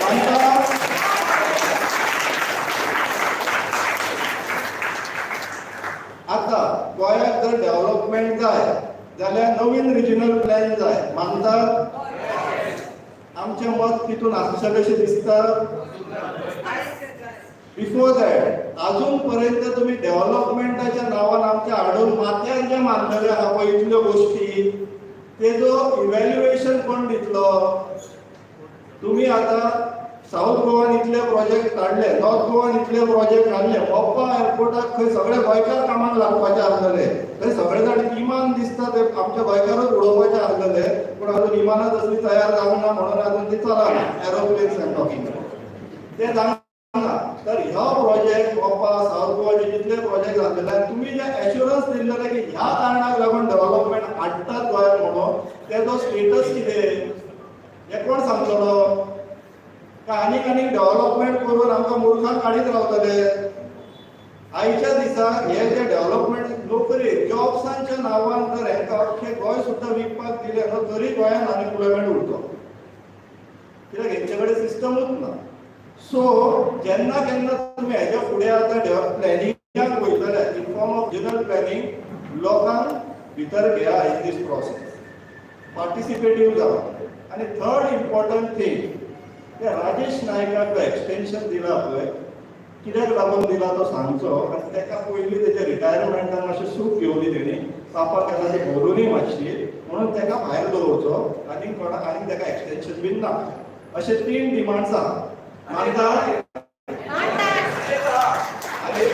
तांकां आतां गोंयाक जर डेव्हलपमेंट जाय जाल्यार नवीन रिजनल प्लॅन जाय, मानता? आमचें मत तितून आसचें कशें दिसता? बिफोर that अजून पर्यंत तुम्ही डेव्हलपमेंटाच्या नावान आमच्या हाडून माथ्यार जे मारलेले आहा पळय इतल्यो गोश्टी, तेजो इव्हॅल्युएशन कोण दितलो? तुम्ही आता साऊथ गोवान इतले प्रोजेक्ट काडले, नॉर्थ गोवान इतले प्रोजेक्ट काडले, मोपा एअरपोर्टाक खंय सगळे गोंयकार कामाक लागपाचे आसलेले, थंय सगळे जाण इमान दिसता ते आमच्या गोंयकारूच उडोवपाचे आसलेले, पूण अजून इमानां तसली तयार जावंक ना म्हणून अजून ती चलना. एरोप्लेन्स I talking ते जावंक ना. तर ह्यो प्रोजेक्ट मोपा साऊथ गोवाचे जितले प्रोजेक्ट जाल्लेले आनी तुमी जे एश्युरन्स दिल्लेले की ह्या कारणाक लागून डेव्हलपमेंट हाडटात गोंयांत म्हणून, तेजो स्टेटस कितें हें कोण सांगतलो? काय आनीक आनीक डेव्हलपमेंट करून आमकां मुर्खांक काडीत रावतले? आयच्या दिसा हे जे डेव्हलपमेंट नोकरी जॉब्सांच्या नांवान जर हेंकां अख्खें गोंय सुद्दां विकपाक दिलें न्हू तरी गोंयांत अनएम्प्लॉयमेंट उरतलो, कित्याक हेंचे कडेन सिस्टमूच ना. सो जेन्ना केन्ना तुमी हेज्या फुडें आतां प्लॅनिंगाक वयतले in form of general planning, लोकांक भितर घेया इन these process, participative जावा. आनी थर्ड इम्पॉर्टंट थिंग, ते राजेश नायकाक एक्सटेन्शन दिला पळय, कित्याक लागून दिला तो सांगचो. आनी ताका पयलीं तेच्या रिटायरमेंटान मातशें सूख घेवनी तेणी पापा केला ते भरुनूय मातशी, म्हणून ताका भायर दवरचो आनी कोणा आनी ताका एक्सटेन्शन बीन ना. अशे तीन डिमांड्स आहा. मानता? आनी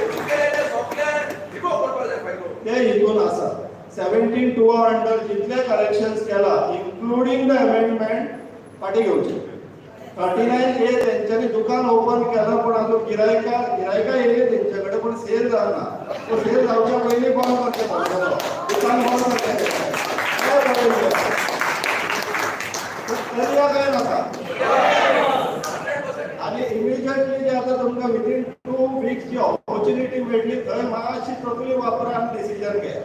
ते हितून आसा 17(2) अंडर जितले करेक्शन्स केला इन्क्लुडींग the amendment फाटी घेवचे. 39A तेंच्यांनी दुकान ओपन केलां पूण अजून गिरायकां येयली तेंचे कडेन पूण सेल जावना. तो सेल जावच्या पयलीं बंद करचें पडटलो, दुकान बंद करचें. काय पडटलें करया काय नाका? आनी इमिजिएटली जे आतां तुमकां विदीन 2 वीक्स जी ऑपॉर्च्युनिटी मेळटली थंय मातशी तकली वापरा आनी डिसिजन घेया.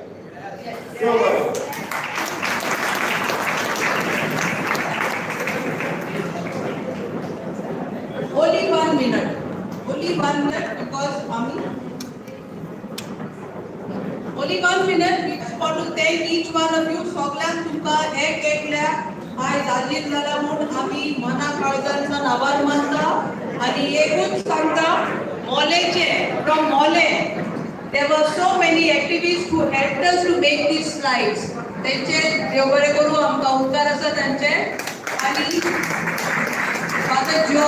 देव बरें करूं.
Only one minute. Only one minute because आमी Only one minute. We just want to thank each one of you. सगळ्यांक तुमकां एक एकल्याक आयज हाजीर जाला म्हूण आमी मना काळजांतल्यान आभार मानता. आनी एकूच सांगता, मोलेचे from Mollem there were so many activists who helped us to make these slides. तेंचे देव बरें करूं, आमकां उपकार आसा तांचे. आनी फादर जो